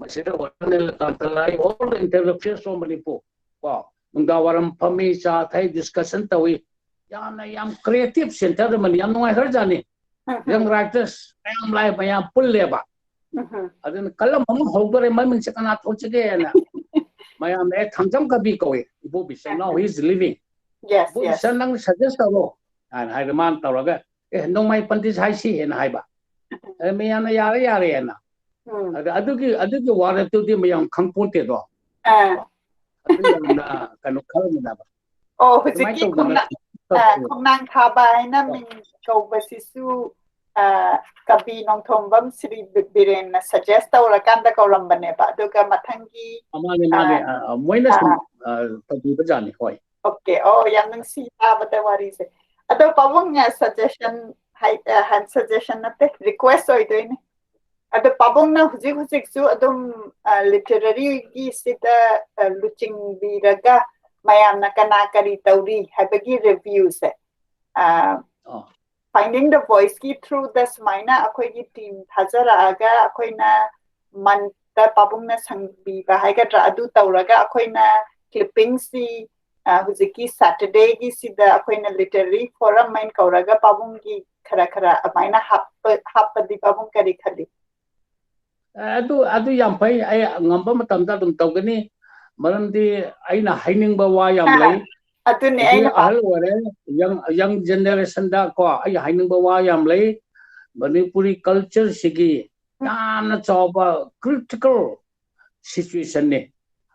ꯃꯁꯤꯗ watermelon ꯀꯥꯟꯇꯂꯥꯏ, all the intellectuals from Manipur ꯀꯣ, ꯅꯨꯡꯗꯥꯡ ꯋꯥꯏꯔꯝ ꯐꯝꯃꯤ, ꯆꯥ ꯊꯛꯏ, discussion ꯇꯧꯏ꯫ ꯌꯥꯝꯅ, ꯌꯥꯝ creative center ꯑꯃꯅꯤ, ꯌꯥꯝ ꯅꯨꯡꯉꯥꯏꯈ꯭ꯔꯖꯥꯠꯅꯤ꯫ Young writers ꯃꯌꯥꯝ ꯂꯥꯛꯑꯦ, ꯃꯌꯥꯝ ꯄꯨꯜꯂꯦꯕ꯫ ꯑꯗꯨꯅ column ꯑꯃ ꯍꯧꯗꯣꯔꯦ, ꯃꯃꯤꯡꯁꯦ ꯀꯅꯥ ꯊꯣꯟꯁꯤꯒꯦꯅ ꯃꯌꯥꯝꯅ, "ꯑꯦ, ꯊꯥꯡꯖꯝ ꯀꯕꯤ ꯀꯧꯏ, ꯏꯕꯣꯕꯤ ꯁꯅꯥꯎ, he is living꯫ Yes, Ibobi yes. ꯁꯅꯥꯎ, ꯅꯪ suggest ꯇꯧꯔꯣ" ꯍꯥꯏꯅ ꯍꯥꯏꯔꯦ꯫ ꯃꯥꯅ ꯇꯧꯔꯒ, "ꯑꯦ, ꯅꯣꯡꯃꯥꯏ ꯄꯟꯗꯤꯠ ꯍꯥꯏꯁꯤ" ꯍꯥꯏꯅ ꯍꯥꯏꯕ꯫ ꯑꯗ ꯃꯌꯥꯝꯅ "ꯌꯥꯔꯦ, ꯌꯥꯔꯦꯅ"꯫ ꯎꯝ. ꯑꯗ ꯑꯗꯨꯒꯤ, ꯑꯗꯨꯒꯤ ꯋꯥꯔꯦꯞꯇꯨꯗꯤ ꯃꯌꯥꯝ ꯈꯪꯄꯣꯟꯇꯦꯗꯣ꯫ ꯑꯥ. ꯑꯗꯨ ꯌꯥꯝꯅ ꯀꯩꯅꯣ ꯈꯜꯂꯝꯒꯗꯕ꯫ ꯑꯣ, ꯑꯗꯨꯃꯥꯏꯅ ꯍꯧꯖꯤꯛꯀꯤ ꯇꯧꯗꯅ ꯈꯣꯡꯅꯥꯡ, ꯑ, ꯈꯣꯡꯅꯥꯡ ꯊꯥꯕ ꯍꯥꯏꯅ ꯃꯤꯡ ꯀꯧꯕꯁꯤꯁꯨ, ꯑ, ꯀꯕꯤ ꯅꯣꯡꯊꯣꯝꯕꯝ ꯁ꯭ꯔꯤ ꯕꯤ-, ꯕꯤꯔꯦꯟꯅ suggest ꯇꯧꯔꯀꯥꯟꯗ ꯀꯧꯔꯝꯕꯅꯦꯕ꯫ ꯑꯗꯨꯒ ꯃꯊꯪꯒꯤ, ꯑ, ꯃꯥꯅꯦ, ꯃꯥꯅꯦ꯫ ꯑ, ꯑ, ꯑ, ꯃꯣꯏꯅ ꯁꯨꯝ, ꯑ, ꯑ, ꯇꯧꯕꯤꯕꯖꯥꯠꯅꯤ, ꯍꯣꯏ꯫ Okay, ꯑꯣ, ꯌꯥꯝ ꯅꯨꯡꯁꯤ ꯇꯥꯕꯗ ꯋꯥꯔꯤꯁꯦ꯫ ꯑꯗꯣ ꯄꯥꯕꯨꯡꯅ suggestion ꯍꯥꯏ, ꯑ, ꯍꯥꯏ, suggestion ꯅꯠꯇꯦ, request ꯑꯣꯏꯗꯣꯏꯅꯦ꯫ ꯑꯗꯣ ꯄꯥꯕꯨꯡꯅ ꯍꯧꯖꯤꯛ ꯍꯧꯖꯤꯛꯁꯨ ꯑꯗꯨꯝ, ꯑ, literary ꯒꯤ ꯁꯤꯗ, ꯑ, ꯂꯨꯆꯤꯡꯕꯤꯔꯒ ꯃꯌꯥꯝꯅ ꯀꯅꯥ ꯀꯔꯤ ꯇꯧꯔꯤ ꯍꯥꯏꯕꯒꯤ review ꯁꯦ, ꯑ, ꯑꯣ꯫ Finding the Voice ꯀꯤ through ꯗ ꯁꯨꯃꯥꯏꯅ ꯑꯩꯈꯣꯏꯒꯤ team ꯊꯥꯖꯔꯛꯑꯒ ꯑꯩꯈꯣꯏꯅ month ꯇ ꯄꯥꯕꯨꯡꯅ ꯁꯪꯕꯤꯕ ꯍꯥꯏꯒꯗ꯭ꯔꯥ, ꯑꯗꯨ ꯇꯧꯔꯒ ꯑꯩꯈꯣꯏꯅ clippings ꯁꯤ, ꯑ, ꯍꯧꯖꯤꯛꯀꯤ Saturday ꯒꯤꯁꯤꯗ ꯑꯩꯈꯣꯏꯅ literary forum ꯍꯥꯏꯅ ꯀꯧꯔꯒ ꯄꯥꯕꯨꯡꯒꯤ ꯈꯔ ꯈꯔ ꯑꯗꯨꯃꯥꯏꯅ ꯍꯥꯞꯄ-, ꯍꯥꯞꯄꯗꯤ ꯄꯥꯕꯨꯡ ꯀꯔꯤ ꯈꯜꯂꯤ? ꯑꯦ, ꯑꯗꯨ, ꯑꯗꯨ ꯌꯥꯝ ꯐꯩ꯫ ꯑꯩ ꯉꯝꯕ ꯃꯇꯝꯗ ꯑꯗꯨꯝ ꯇꯧꯒꯅꯤ꯫ ꯃꯔꯝꯗꯤ ꯑꯩꯅ ꯍꯥꯏꯅꯤꯡꯕ ꯋꯥ ꯌꯥꯝ ꯂꯩ꯫ ꯑꯗꯨꯅꯦ ꯍꯧꯖꯤꯛ ꯑꯩꯅ ꯄꯥ- ꯑꯍꯜ ꯑꯣꯏꯔꯦ, young, young generation ꯗ ꯀꯣ, ꯑꯩ ꯍꯥꯏꯅꯤꯡꯕ ꯋꯥ ꯌꯥꯝ ꯂꯩ꯫ ꯃꯅꯤꯄꯨꯔꯤ culture ꯁꯤꯒꯤ ꯌꯥꯝꯅ ꯆꯥꯎꯕ critical situation ꯅꯤ꯫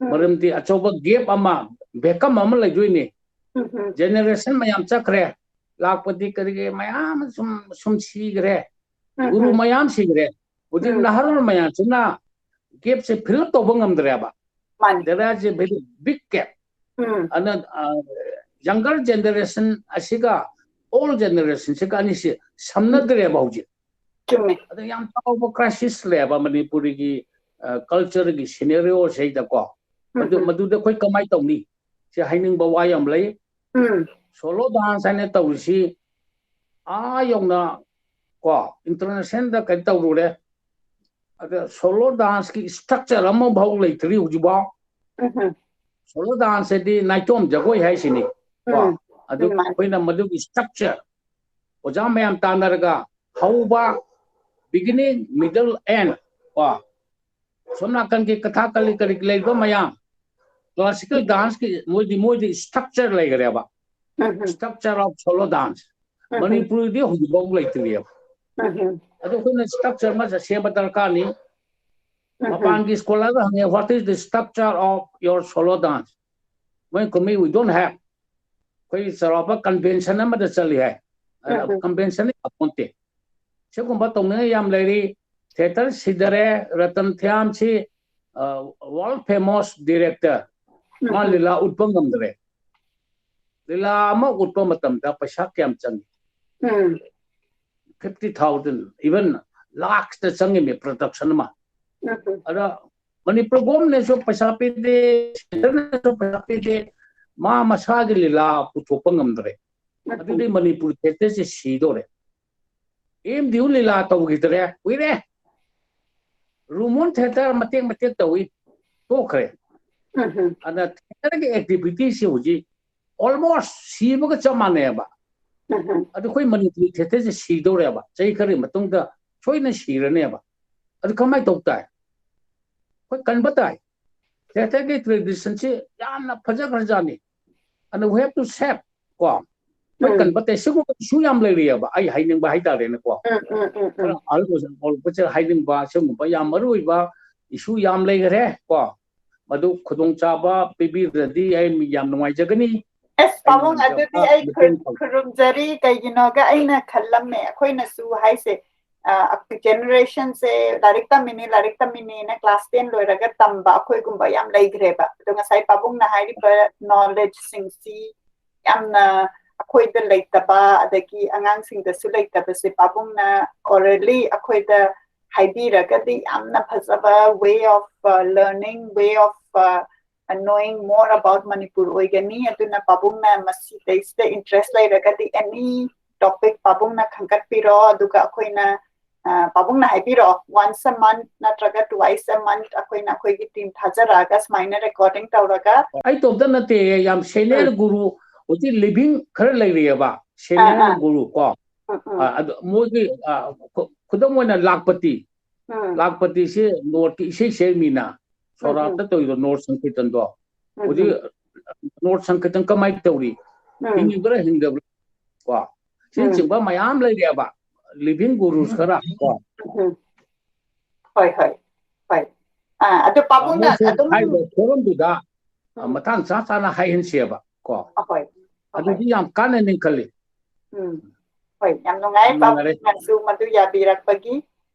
ꯎꯝ. ꯃꯔꯝꯗꯤ ꯑꯆꯧꯕ gap ꯑꯃ, vacuum ꯑꯃ ꯂꯩꯗꯣꯏꯅꯤ꯫ ꯎꯝ, ꯎꯝ. Generation ꯃꯌꯥꯝ ꯆꯠꯈ꯭ꯔꯦ, ꯂꯥꯛꯄꯗꯤ ꯀꯔꯤꯒꯤ ꯃꯌꯥꯝ ꯁꯨꯝ, ꯁꯨꯝ ꯁꯤꯈ꯭ꯔꯦ, ꯎꯝ, ꯒꯨꯔꯨ ꯎꯝ. ꯃꯌꯥꯝ ꯁꯤꯈ꯭ꯔꯦ꯫ ꯍꯧꯖꯤꯛ ꯎꯝ. ꯅꯍꯥꯔꯣꯜ ꯃꯌꯥꯝꯁꯤꯅ gap ꯁꯦ fill up ꯇꯧꯕ ꯉꯝꯗ꯭ꯔꯦꯕ꯫ ꯃꯥꯅꯤ. There is a very big gap. ꯎꯝ. ꯑꯗꯨꯅ, ꯑ, younger generation ꯑꯁꯤꯒ old generation ꯁꯤꯒ ꯑꯅꯤꯁꯤ ꯁꯝꯅꯗ꯭ꯔꯦꯕ ꯍꯧꯖꯤꯛ꯫ ꯆꯨꯝꯃꯦ. ꯑꯗ ꯌꯥꯝ ꯆꯥꯎꯕ crisis ꯂꯩꯌꯦꯕ ꯃꯅꯤꯄꯨꯔꯤꯒꯤ, ꯑ, culture ꯒꯤ scenario ꯁꯤꯗꯀꯣ꯫ ꯑꯗꯨ, ꯎꯝ. ꯃꯗꯨꯗ ꯑꯩꯈꯣꯏ ꯀꯃꯥꯏꯅ ꯇꯧꯅꯤ? ꯁꯤ ꯍꯥꯏꯅꯤꯡꯕ ꯋꯥ ꯌꯥꯝ ꯂꯩ꯫ ꯎꯝ. Solo dance ꯍꯥꯏꯅ ꯇꯧꯔꯤꯁꯤ ꯑꯥ ꯌꯧꯅ ꯀꯣ, international ꯗ ꯀꯩꯅꯣ ꯇꯧꯔꯨꯔꯦ꯫ ꯑꯗ solo danceꯀꯤ structure ꯑꯃꯐꯥꯎ ꯂꯩꯇ꯭ꯔꯤ ꯍꯧꯖꯤꯛꯐꯥꯎ꯫ ꯎꯝ Solo dance ꯍꯥꯏꯗꯤ ꯅꯥꯏꯇꯣꯝ ꯖꯒꯣꯏ ꯍꯥꯏꯁꯤꯅꯤ꯫ ꯀꯣ? ꯎꯝ ꯑꯗꯨ ꯎꯝ ꯑꯩꯈꯣꯏꯅ ꯃꯗꯨꯒꯤ structure ꯑꯣꯖꯥ ꯃꯌꯥꯝ ꯇꯥꯟꯅꯔꯒ ꯍꯧꯕ, beginning, middle, end, ꯀꯣ? ꯁꯣꯝ ꯅꯥꯀꯟꯒꯤ ꯀꯊꯥ ꯀꯂꯤ ꯀꯔꯤ ꯂꯩꯕ ꯃꯌꯥꯝ, classical danceꯀꯤ ꯃꯣꯏꯗꯤ ꯃꯣꯏꯗꯤ structure ꯂꯩꯈ꯭ꯔꯦꯕ꯫ Um Structure of solo dance꯫ ꯎꯝ ꯃꯅꯤꯄꯨꯔꯗꯤ ꯍꯧꯖꯤꯛꯐꯥꯎ ꯂꯩꯇ꯭ꯔꯤꯑꯕ꯫ ꯎꯝ ꯑꯗꯨ ꯑꯩꯈꯣꯏꯅ structure ꯑꯃ ꯁꯦꯝꯕ ꯗꯔꯀꯥꯔꯅꯤ꯫ ꯎꯝ ꯃꯄꯥꯟꯒꯤ scholarꯗ ꯍꯪꯉꯦ, "What is the structure of your solo dance?" ꯃꯣꯏ ꯈꯨꯝꯃꯤ, "We don't have." ꯑꯩꯈꯣꯏ ꯆꯥꯎꯔꯥꯛꯄ convention ꯑꯃꯗ ꯆꯠꯂꯤ ꯍꯥꯏ꯫ ꯎꯝ Convention ꯌꯥꯄꯣꯟꯇꯦ꯫ ꯁꯤꯒꯨꯝꯕ ꯇꯧꯅꯤꯡꯉꯥꯏ ꯌꯥꯝ ꯂꯩꯔꯤ꯫ Theatre ꯁꯤꯗꯔꯦ, ꯔꯇꯟ ꯊꯤꯌꯥꯝꯁꯤ, ꯑ, world famous director꯫ ꯃꯥ ꯎꯝ ꯂꯤꯂꯥ ꯎꯠꯄ ꯉꯝꯗ꯭ꯔꯦ꯫ ꯂꯤꯂꯥ ꯑꯃ ꯎꯠꯄ ꯃꯇꯝꯗ ꯄꯩꯁꯥ ꯀꯌꯥꯝ ꯆꯪꯉꯤ? ꯎꯝ Fifty thousand, even lakhsꯇ ꯆꯪꯉꯤꯃꯤ production ꯑꯃ꯫ ꯎꯝ ꯑꯗ ꯃꯅꯤꯄꯨꯔ governmentꯅꯁꯨ ꯄꯩꯁꯥ ꯄꯤꯗꯦ, centreꯅꯁꯨ ꯄꯩꯁꯥ ꯄꯤꯗꯦ, ꯃꯥ ꯃꯁꯥꯒꯤ ꯂꯤꯂꯥ ꯄꯨꯊꯣꯛꯄ ꯉꯝꯗ꯭ꯔꯦ꯫ ꯑꯗꯨꯗꯤ ꯃꯅꯤꯄꯨꯔ theatreꯁꯦ ꯁꯤꯗꯣꯔꯦ꯫ ꯑꯦꯝ ꯗꯤ ꯌꯨ ꯂꯤꯂꯥ ꯇꯧꯈꯤꯗ꯭ꯔꯦ, ꯀꯨꯏꯔꯦ꯫ ꯔꯨꯃꯣꯟ theatre ꯃꯇꯦꯛ ꯃꯇꯦꯛ ꯇꯧꯏ, ꯇꯣꯛꯈ꯭ꯔꯦ꯫ ꯎꯝ ꯑꯗ theatreꯒꯤ activityꯁꯤ ꯍꯧꯖꯤꯛ almost ꯁꯤꯕꯒ ꯆꯞ ꯃꯥꯟꯅꯩꯑꯕ꯫ ꯎꯝ ꯑꯗꯨ ꯑꯩꯈꯣꯏ ꯃꯅꯤꯄꯨꯔꯤ theatreꯁꯦ ꯁꯤꯗꯧꯔꯦꯕ, ꯆꯍꯤ ꯈꯔꯒꯤ ꯃꯇꯨꯡꯗ ꯁꯣꯏꯗꯅ ꯁꯤꯔꯅꯦꯕ꯫ ꯑꯗꯨ ꯀꯃꯥꯏꯅ ꯇꯧ ꯇꯥꯏ? ꯑꯩꯈꯣꯏ ꯀꯟꯕ ꯇꯥꯏ꯫ Theatreꯒꯤ traditionꯁꯤ ꯌꯥꯝꯅ ꯐꯖꯈ꯭ꯔꯖꯥꯠꯅꯤ꯫ ꯑꯗꯨ we have to save, ꯀꯣ? ꯑꯩꯈꯣꯏ ꯎꯝ ꯀꯟꯕ ꯇꯥꯏ꯫ ꯁꯤꯒꯨꯝꯕ issue ꯌꯥꯝ ꯂꯩꯔꯤꯑꯕ, ꯑꯩ ꯍꯥꯏꯅꯤꯡꯕ ꯍꯥꯏꯇꯥꯔꯦꯅꯦꯀꯣ꯫ ꯎꯝ ꯎꯝ ꯎꯝ ꯈꯔ ꯎꯝ ꯑꯍꯜ ꯑꯣꯏꯁꯜꯂꯛꯄꯁꯦ ꯍꯥꯏꯅꯤꯡꯕ, ꯁꯤꯒꯨꯝꯕ ꯌꯥꯝ ꯃꯔꯨ ꯑꯣꯏꯕ issue ꯌꯥꯝ ꯂꯩꯈ꯭ꯔꯦ, ꯀꯣ? ꯃꯗꯨ ꯈꯨꯗꯣꯡꯆꯥꯕ ꯄꯤꯕꯤꯔꯗꯤ ꯑꯩ ꯌꯥꯝ ꯅꯨꯡꯉꯥꯏꯖꯒꯅꯤ꯫ ꯑꯁ, ꯑꯩꯅ ꯄꯥꯕꯨꯡ, ꯉꯝꯖꯕ ꯑꯗꯨꯗꯤ ꯑꯩ ꯃꯇꯦꯡ ꯈꯨꯔꯨꯝ- ꯇꯧ- ꯈꯨꯔꯨꯝꯖꯔꯤ꯫ ꯀꯩꯒꯤꯅꯣꯒ ꯑꯩꯅ ꯈꯜꯂꯝꯃꯦ, ꯑꯩꯈꯣꯏꯅꯁꯨ ꯍꯥꯏꯁꯦ, ꯑ, generationꯁꯦ ꯂꯥꯏꯔꯤꯛ ꯇꯝꯃꯤꯅꯦ, ꯂꯥꯏꯔꯤꯛ ꯇꯝꯃꯤꯅꯦꯅ class ten ꯂꯣꯏꯔꯒ ꯇꯝꯕ ꯑꯩꯈꯣꯏꯒꯨꯝꯕ ꯌꯥꯝ ꯂꯩꯈ꯭ꯔꯦꯕ꯫ ꯑꯗꯣ ꯉꯁꯥꯏ ꯄꯥꯕꯨꯡꯅ ꯍꯥꯏꯔꯤꯕ knowledgeꯁꯤꯡꯁꯤ ꯌꯥꯝꯅ ꯑꯩꯈꯣꯏꯗ ꯂꯩꯇꯕ, ꯑꯗꯒꯤ ꯑꯉꯥꯡꯁꯤꯡꯗꯁꯨ ꯂꯩꯇꯕꯁꯦ ꯄꯥꯕꯨꯡꯅ orally ꯑꯩꯈꯣꯏꯗ ꯍꯥꯏꯕꯤꯔꯒꯗꯤ ꯌꯥꯝꯅ ꯐꯖꯕ way of, uh, learning, way of, uh, knowing more about Manipur ꯑꯣꯏꯒꯅꯤ꯫ ꯑꯗꯨꯅ ꯄꯥꯕꯨꯡꯅ ꯃꯁꯤꯗꯩꯁꯤꯗ interest ꯂꯩꯔꯒꯗꯤ any topic ꯄꯥꯕꯨꯡꯅ ꯈꯟꯒꯠꯄꯤꯔꯣ, ꯑꯗꯨꯒ ꯑꯩꯈꯣꯏꯅ, ꯑ, ꯄꯥꯕꯨꯡꯅ ꯍꯥꯏꯕꯤꯔꯛꯑꯣ, once a month ꯅꯠꯇ꯭ꯔꯒ twice a month ꯑꯩꯈꯣꯏꯅ ꯑꯩꯈꯣꯏꯒꯤ team ꯊꯥꯖꯔꯛꯑꯒ ꯁꯨꯃꯥꯏꯅ recording ꯇꯧꯔꯒ꯫ ꯑꯩ ꯏꯇꯣꯝꯇ ꯅꯠꯇꯦ, ꯌꯥꯝ senior ꯒꯨꯔꯨ, ꯍꯧꯖꯤꯛ living ꯈꯔ ꯂꯩꯔꯤꯑꯕ, senior ꯑꯥ꯫ ꯒꯨꯔꯨ ꯀꯣ꯫ ꯎꯝ, ꯎꯝ, ꯑ, ꯑꯗꯨ ꯃꯣꯏꯒꯤ, ꯑ, ꯈꯨ-, ꯈꯨꯗꯝ ꯑꯣꯏꯅ ꯂꯥꯛꯄꯇꯤ, ꯎꯝ, ꯂꯥꯛꯄꯇꯤꯁꯦ ꯅꯣꯔꯠꯀꯤ ꯏꯁꯩ ꯁꯦꯝꯃꯤꯅ, ꯎꯝ, ꯎꯝ, ꯁꯣꯔꯥꯠꯇ ꯇꯧꯔꯤꯗꯣ, ꯅꯣꯔꯠ ꯁꯪꯀꯤꯔꯇꯟꯗꯣ꯫ ꯎꯝ, ꯍꯧꯖꯤꯛ ꯎꯝ, ꯅꯣꯔꯠ ꯁꯪꯀꯤꯔꯇꯟ ꯀꯃꯥꯏꯅ ꯇꯧꯔꯤ? ꯎꯝ, ꯍꯤꯡꯉꯤꯕ꯭ꯔꯥ ꯍꯤꯡꯗꯕ꯭ꯔꯥ? ꯀꯣ, ꯎꯝ, ꯁꯤꯅꯆꯤꯡꯕ ꯃꯌꯥꯝ ꯂꯩꯔꯦꯕ, living gurus ꯈꯔ ꯀꯣ꯫ ꯎꯝ, ꯎꯝ꯫ ꯍꯣꯏ, ꯍꯣꯏ, ꯍꯣꯏ꯫ ꯑꯥ, ꯑꯗꯨ ꯄꯥꯕꯨꯡꯅ ꯃꯣꯏꯁꯨ ꯑꯗꯨꯝ, ꯍꯥꯏꯔꯤꯕ forum ꯗꯨꯗ, ꯑ, ꯎꯝ, ꯃꯇꯥꯡ ꯆꯥ ꯆꯥꯅ ꯍꯥꯏꯍꯟꯁꯦꯕ ꯀꯣ꯫ ꯑꯍꯣꯏ, ꯑꯍꯣꯏ꯫ ꯑꯗꯨꯗꯤ ꯌꯥꯝ ꯀꯥꯟꯅꯅꯤ ꯈꯜꯂꯤ꯫ ꯎꯝ꯫ ꯍꯣꯏ, ꯌꯥꯝ ꯅꯨꯡꯉꯥꯏ ꯌꯥꯝ ꯅꯨꯡꯉꯥꯏꯔꯦ꯫ ꯄꯥꯕꯨꯡꯅꯁꯨ ꯃꯗꯨ ꯌꯥꯕꯤꯔꯛꯄꯒꯤ꯫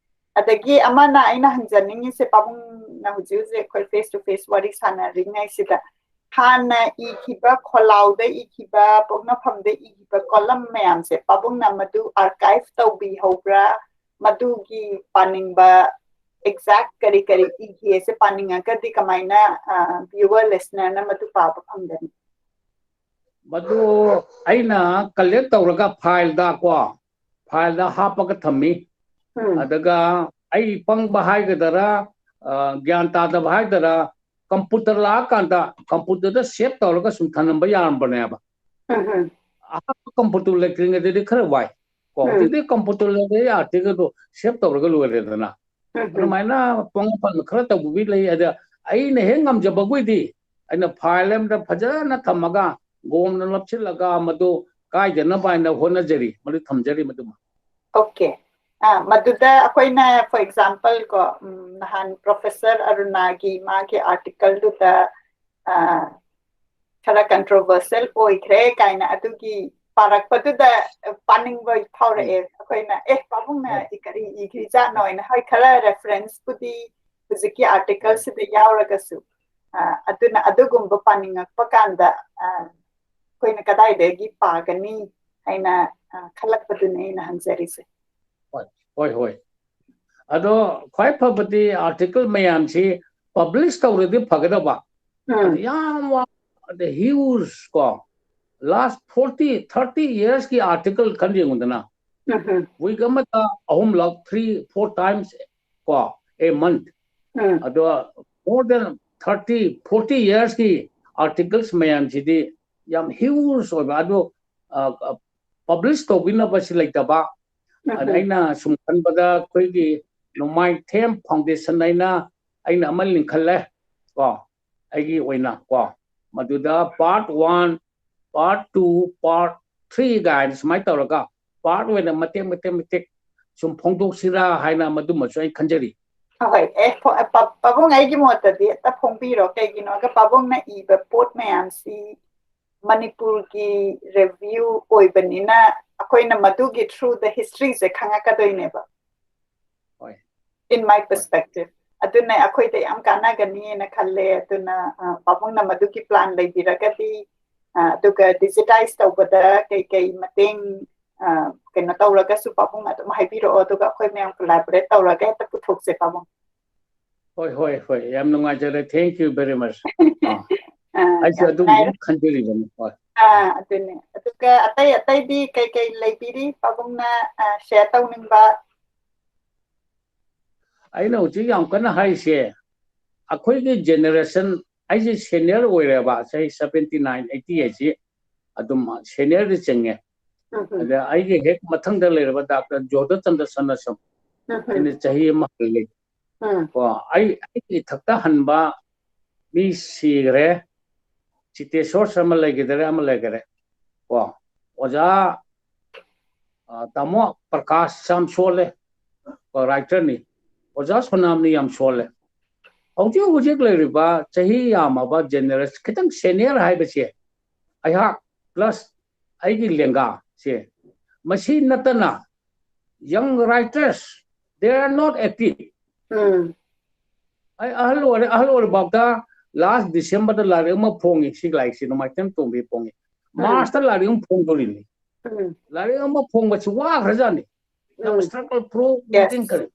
ꯑꯗꯒꯤ ꯑꯃꯅ ꯑꯩꯅ ꯍꯪꯖꯅꯤꯡꯉꯤꯁꯦ, ꯄꯥꯕꯨꯡꯅ ꯍꯧꯖꯤꯛ ꯍꯧꯖꯤꯛ ꯑꯩꯈꯣꯏ face to face ꯋꯥꯔꯤ ꯁꯥꯟꯅꯔꯤꯉꯩꯁꯤꯗ, ꯍꯥꯟꯅ ꯏꯈꯤꯕ, ꯈꯣꯜꯂꯥꯎꯗ ꯏꯈꯤꯕ, ꯄꯣꯛꯅꯐꯝꯗ ꯏꯈꯤꯕ column ꯃꯌꯥꯝꯁꯦ ꯄꯥꯕꯨꯡꯅ ꯃꯗꯨ archive ꯇꯧꯕꯤꯍꯧꯕ꯭ꯔꯥ? ꯃꯗꯨꯒꯤ ꯄꯥꯅꯤꯡꯕ exact ꯀꯔꯤ ꯀꯔꯤ ꯏꯈꯤꯁꯦ ꯄꯥꯅꯤꯡꯉꯒꯗꯤ ꯀꯃꯥꯏꯅ, ꯑ, viewer, listener ꯅ ꯃꯗꯨ ꯄꯥꯕ ꯐꯪꯒꯅꯤ? ꯃꯗꯨ ꯑꯩꯅ collect ꯇꯧꯔꯒ file ꯗ ꯀꯣ, file ꯗ ꯍꯥꯞꯄꯒ ꯊꯝꯃꯤ꯫ ꯎꯝ, ꯑꯗꯨꯒ ꯑꯩ ꯄꯪꯕ ꯍꯥꯏꯒꯗꯔꯥ, ꯑ, ꯒ꯭ꯌꯥꯟ ꯇꯥꯗꯕ ꯍꯥꯏꯒꯗꯔꯥ, computer ꯂꯥꯛꯑꯀꯥꯟꯗ computer ꯗ save ꯇꯧꯔꯒ ꯁꯨꯝ ꯊꯝꯂꯝꯕ ꯌꯥꯔꯝꯕꯅꯦꯕ꯫ ꯎꯝ, ꯎꯝ, ꯑꯍꯥꯟꯕ computer ꯂꯩꯇ꯭ꯔꯤꯉꯩꯗꯗꯤ ꯈꯔ ꯋꯥꯏ ꯀꯣ꯫ ꯎꯝ, ꯍꯧꯖꯤꯛꯇꯤ computer ꯂꯩꯔꯦ, article ꯗꯣ save ꯇꯧꯔꯒ ꯂꯣꯏꯔꯦꯗꯅ꯫ ꯎꯝ, ꯎꯝ, ꯑꯗꯨꯃꯥꯏꯅ ꯄꯪ ꯄꯪ ꯈꯔ ꯇꯧꯕꯒꯤ ꯂꯩ꯫ ꯑꯗ ꯑꯩꯅ ꯍꯦꯛ ꯉꯝꯖꯕꯈꯣꯏꯗꯤ ꯑꯩꯅ file ꯑꯃꯗ ꯐꯖꯅ ꯊꯝꯃꯒ, ꯒꯣꯝꯅ ꯂꯞꯁꯤꯜꯂꯒ, ꯃꯗꯨ ꯀꯥꯏꯗꯅꯕ ꯍꯥꯏꯅ ꯍꯣꯠꯅꯖꯔꯤ, ꯃꯗꯨ ꯊꯝꯖꯔꯤ ꯃꯗꯨꯃ꯫ okay꯫ ꯑ, ꯃꯗꯨꯗ ꯑꯩꯈꯣꯏꯅ, for example ꯀꯣ, ꯎꯝ, ꯅꯍꯥꯟ Professor ꯑꯔꯨꯅꯥꯒꯤ ꯃꯥꯒꯤ article ꯗꯨꯗ, ꯑ, ꯈꯔ controversial ꯑꯣꯏꯈ꯭ꯔꯦ ꯀꯥꯏꯅ ꯑꯗꯨꯒꯤ ꯄꯥꯔꯛꯄꯗꯨꯗ ꯄꯥꯅꯤꯡꯕ ꯐꯥꯎꯔꯛꯑꯦ꯫ ꯑꯩꯈꯣꯏꯅ, "ꯑꯦ, ꯄꯥꯕꯨꯡꯅ ꯍꯣꯏ꯫ ꯏ-, ꯀꯔꯤ ꯏꯈ꯭ꯔꯤꯖꯥꯠꯅꯣ?" ꯍꯥꯏꯅ, ꯍꯣꯏ, ꯈꯔ reference ꯄꯨꯗꯤ ꯍꯧꯖꯤꯛꯀꯤ article ꯍꯣꯏ꯫ ꯁꯤꯗ ꯌꯥꯎꯔꯒꯁꯨ, ꯑ, ꯑꯗꯨꯅ ꯑꯗꯨꯒꯨꯝꯕ ꯄꯥꯅꯤꯡꯉꯛꯄ ꯀꯥꯟꯗ, ꯑ, ꯑꯩꯈꯣꯏꯅ ꯀꯗꯥꯏꯗꯒꯤ ꯄꯥꯒꯅꯤ ꯍꯥꯏꯅ, ꯑ, ꯈꯜꯂꯛꯄꯗꯨꯅꯦ ꯑꯩꯅ ꯍꯪꯖꯔꯤꯁꯦ꯫ ꯍꯣꯏ, ꯍꯣꯏ, ꯍꯣꯏ꯫ ꯑꯗꯣ ꯈ꯭ꯋꯥꯏ ꯐꯕꯗꯤ article ꯃꯌꯥꯝꯁꯤ publish ꯇꯧꯔꯗꯤ ꯐꯒꯗꯕ꯫ ꯎꯝ, ꯑꯗ ꯌꯥꯝ ꯋꯥ-, ꯑꯗ huge ꯀꯣ, last forty, thirty years ꯀꯤ article ꯈꯟ ꯌꯦꯡꯉꯨꯗꯅ꯫ Week ꯑꯃꯗ ꯑꯍꯨꯝꯂꯛ, three four times ꯀꯣ, a month. ꯑꯗꯣ more than thirty forty yearsꯀꯤ articles ꯃꯌꯥꯝꯁꯤꯗꯤ ꯌꯥꯝ huge ꯑꯣꯏꯕ, ꯑꯗꯣ publish ꯇꯧꯕꯤꯅꯕꯁꯤ ꯂꯩꯇꯕ꯫ ꯑꯗ ꯑꯩꯅ ꯁꯨꯝ ꯈꯟꯕꯗ ꯑꯩꯈꯣꯏꯒꯤ ꯅꯣꯡꯃꯥꯏꯊꯦꯝ Foundation ꯍꯥꯏꯅ ꯑꯩꯅ ꯑꯃ ꯂꯤꯡꯈꯠꯂꯦ ꯀꯣ, ꯑꯩꯒꯤ ꯑꯣꯏꯅ ꯀꯣ, ꯃꯗꯨꯗ part one, part two, part three ꯀꯥꯏꯅ ꯁꯨꯃꯥꯏꯅ ꯇꯧꯔꯒ part ꯑꯣꯏꯅ ꯃꯇꯦꯛ ꯃꯇꯦꯛ ꯃꯇꯦꯛ ꯁꯨꯝ ꯐꯣꯡꯗꯣꯛꯁꯤꯔꯥ ꯍꯥꯏꯅ ꯃꯗꯨꯃꯁꯨ ꯑꯩ ꯈꯟꯖꯔꯤ꯫ ꯍꯣꯏ, ꯑꯦ, ꯐꯣ- ꯑ, ꯄꯥ- ꯄꯥꯕꯨꯡ, ꯑꯩꯒꯤ ꯃꯣꯠꯇꯗꯤ ꯑꯝꯇ ꯐꯣꯡꯕꯤꯔꯣ꯫ ꯀꯩꯒꯤꯅꯣꯒ ꯄꯥꯕꯨꯡꯅ ꯏꯕ ꯄꯣꯠ ꯃꯌꯥꯝꯁꯤ ꯃꯅꯤꯄꯨꯔꯒꯤ review ꯑꯣꯏꯕꯅꯤꯅ ꯑꯩꯈꯣꯏꯅ ꯃꯗꯨꯒꯤ through the historyꯁꯦ ꯈꯪꯉꯛꯀꯗꯣꯏꯅꯦꯕ꯫ ꯍꯣꯏ꯫ In my perspective, ꯑꯗꯨꯅ ꯑꯩꯈꯣꯏꯗ ꯌꯥꯝ ꯀꯥꯟꯅꯒꯅꯤꯅ ꯈꯜꯂꯦ꯫ ꯑꯗꯨꯅ ꯑ, ꯄꯥꯕꯨꯡꯅ ꯃꯗꯨꯒꯤ plan ꯂꯩꯕꯤꯔꯒꯗꯤ, ꯑ, ꯑꯗꯨꯒ digitize ꯇꯧꯕꯗ ꯀꯩꯀꯩ ꯃꯇꯦꯡ ꯑ, ꯀꯩꯅꯣ ꯇꯧꯔꯒꯁꯨ ꯄꯥꯕꯨꯡ ꯑꯗꯨꯝ ꯍꯥꯏꯕꯤꯔꯛꯑꯣ, ꯑꯗꯨꯒ ꯑꯩꯈꯣꯏ ꯃꯌꯥꯝ collaborate ꯇꯧꯔꯒ ꯍꯦꯛꯇ ꯄꯨꯊꯣꯛꯁꯦ ꯄꯥꯕꯨꯡ꯫ ꯍꯣꯏ, ꯍꯣꯏ, ꯍꯣꯏ, ꯌꯥꯝ ꯅꯨꯡꯉꯥꯏꯖꯔꯦ, thank you very much꯫ ꯑ, ꯑꯩꯁꯨ ꯌꯥꯝ ꯑꯗꯨꯒꯤ ꯅꯨꯡꯉꯥꯏꯔꯦ꯫ ꯑꯗꯨꯝ ꯈꯟꯖꯔꯤꯕꯅꯤ꯫ ꯍꯣꯏ꯫ ꯑ, ꯑꯗꯨꯅꯦ꯫ ꯑꯗꯨꯒ ꯑꯇꯩ ꯑꯇꯩꯗꯤ ꯀꯩꯀꯩ ꯂꯩꯕꯤꯔꯤ ꯄꯥꯕꯨꯡꯅ ꯑ, share ꯇꯧꯅꯤꯡꯕ? ꯑꯩꯅ ꯍꯧꯖꯤꯛ ꯌꯥꯝ ꯀꯟꯅ ꯍꯥꯏꯔꯤꯁꯦ, ꯑꯩꯈꯣꯏꯒꯤ generation, ꯑꯩꯁꯦ senior ꯑꯣꯏꯔꯦꯕ, ꯆꯍꯤ seventy nine eighty ꯍꯥꯏꯁꯤ ꯑꯗꯨꯝ seniorꯗ ꯆꯤꯡꯉꯦ꯫ ꯎꯝ, ꯎꯝ, ꯑꯗ ꯑꯩꯒꯤ ꯍꯦꯛ ꯃꯊꯪꯗ ꯂꯩꯔꯕ ꯗꯥꯛꯇꯔ ꯖꯣꯙꯆꯟꯗ꯭ꯔ ꯁꯅꯥꯁꯝ, ꯎꯝ, ꯎꯝ, ꯑꯩꯅ ꯆꯍꯤ ꯑꯃ ꯍꯜꯂꯤ꯫ ꯎꯝ, ꯀꯣ, ꯑꯩ ꯑꯩꯒꯤ ꯏꯊꯛꯇ ꯍꯟꯕ ꯃꯤ ꯁꯤꯈ꯭ꯔꯦ꯫ ꯆꯤꯇꯦꯁꯣꯔ ꯁꯔꯃ ꯂꯩꯈꯤꯗꯔꯦ, ꯑꯃ ꯂꯩꯈꯔꯦ꯫ ꯀꯣ, ꯑꯣꯖꯥ ꯑ, ꯇꯥꯃꯣ ꯄ꯭ꯔꯀꯥꯁ ꯌꯥꯝ ꯁꯣꯜꯂꯦ, ꯀꯣ, writerꯅꯤ꯫ ꯑꯣꯖꯥ ꯁꯣꯅꯥꯝꯅꯤ ꯌꯥꯝ ꯁꯣꯜꯂꯦ꯫ ꯍꯧꯖꯤꯛ ꯍꯧꯖꯤꯛ ꯂꯩꯔꯤꯕ ꯆꯍꯤ ꯌꯥꯝꯃꯕ generation, ꯈꯤꯇꯪ senior ꯍꯥꯏꯕꯁꯦ, ꯑꯩꯍꯥꯛ plus ꯑꯩꯒꯤ ꯂꯦꯡꯒꯥꯁꯦ, ꯃꯁꯤ ꯅꯠꯇꯅ young writers, they are not active꯫ ꯎꯝ, ꯑꯩ ꯑꯍꯜ ꯑꯣꯏꯔꯦ, ꯑꯍꯜ ꯑꯣꯏꯔꯐꯥꯎꯗ last Decemberꯗ ꯂꯥꯏꯔꯤꯛ ꯑꯃ ꯐꯣꯡꯉꯤ, ꯁꯤ ꯂꯥꯏꯔꯤꯛꯁꯤ ꯅꯣꯡꯃꯥꯏꯊꯦꯝ ꯇꯣꯝꯕꯤ ꯐꯣꯡꯉꯤ꯫ ꯎꯝ, Marchꯇ ꯂꯥꯏꯔꯤꯛ ꯑꯃ ꯐꯣꯡꯗꯣꯔꯤꯅꯤ꯫ ꯎꯝ, ꯂꯥꯏꯔꯤꯛ ꯑꯃ ꯐꯣꯡꯕꯁꯤ ꯋꯥꯈ꯭ꯔꯖꯥꯠꯅꯤ꯫ ꯌꯥꯝ ꯎꯝ, struggle, pro Yes. meeting ꯀꯔꯤ꯫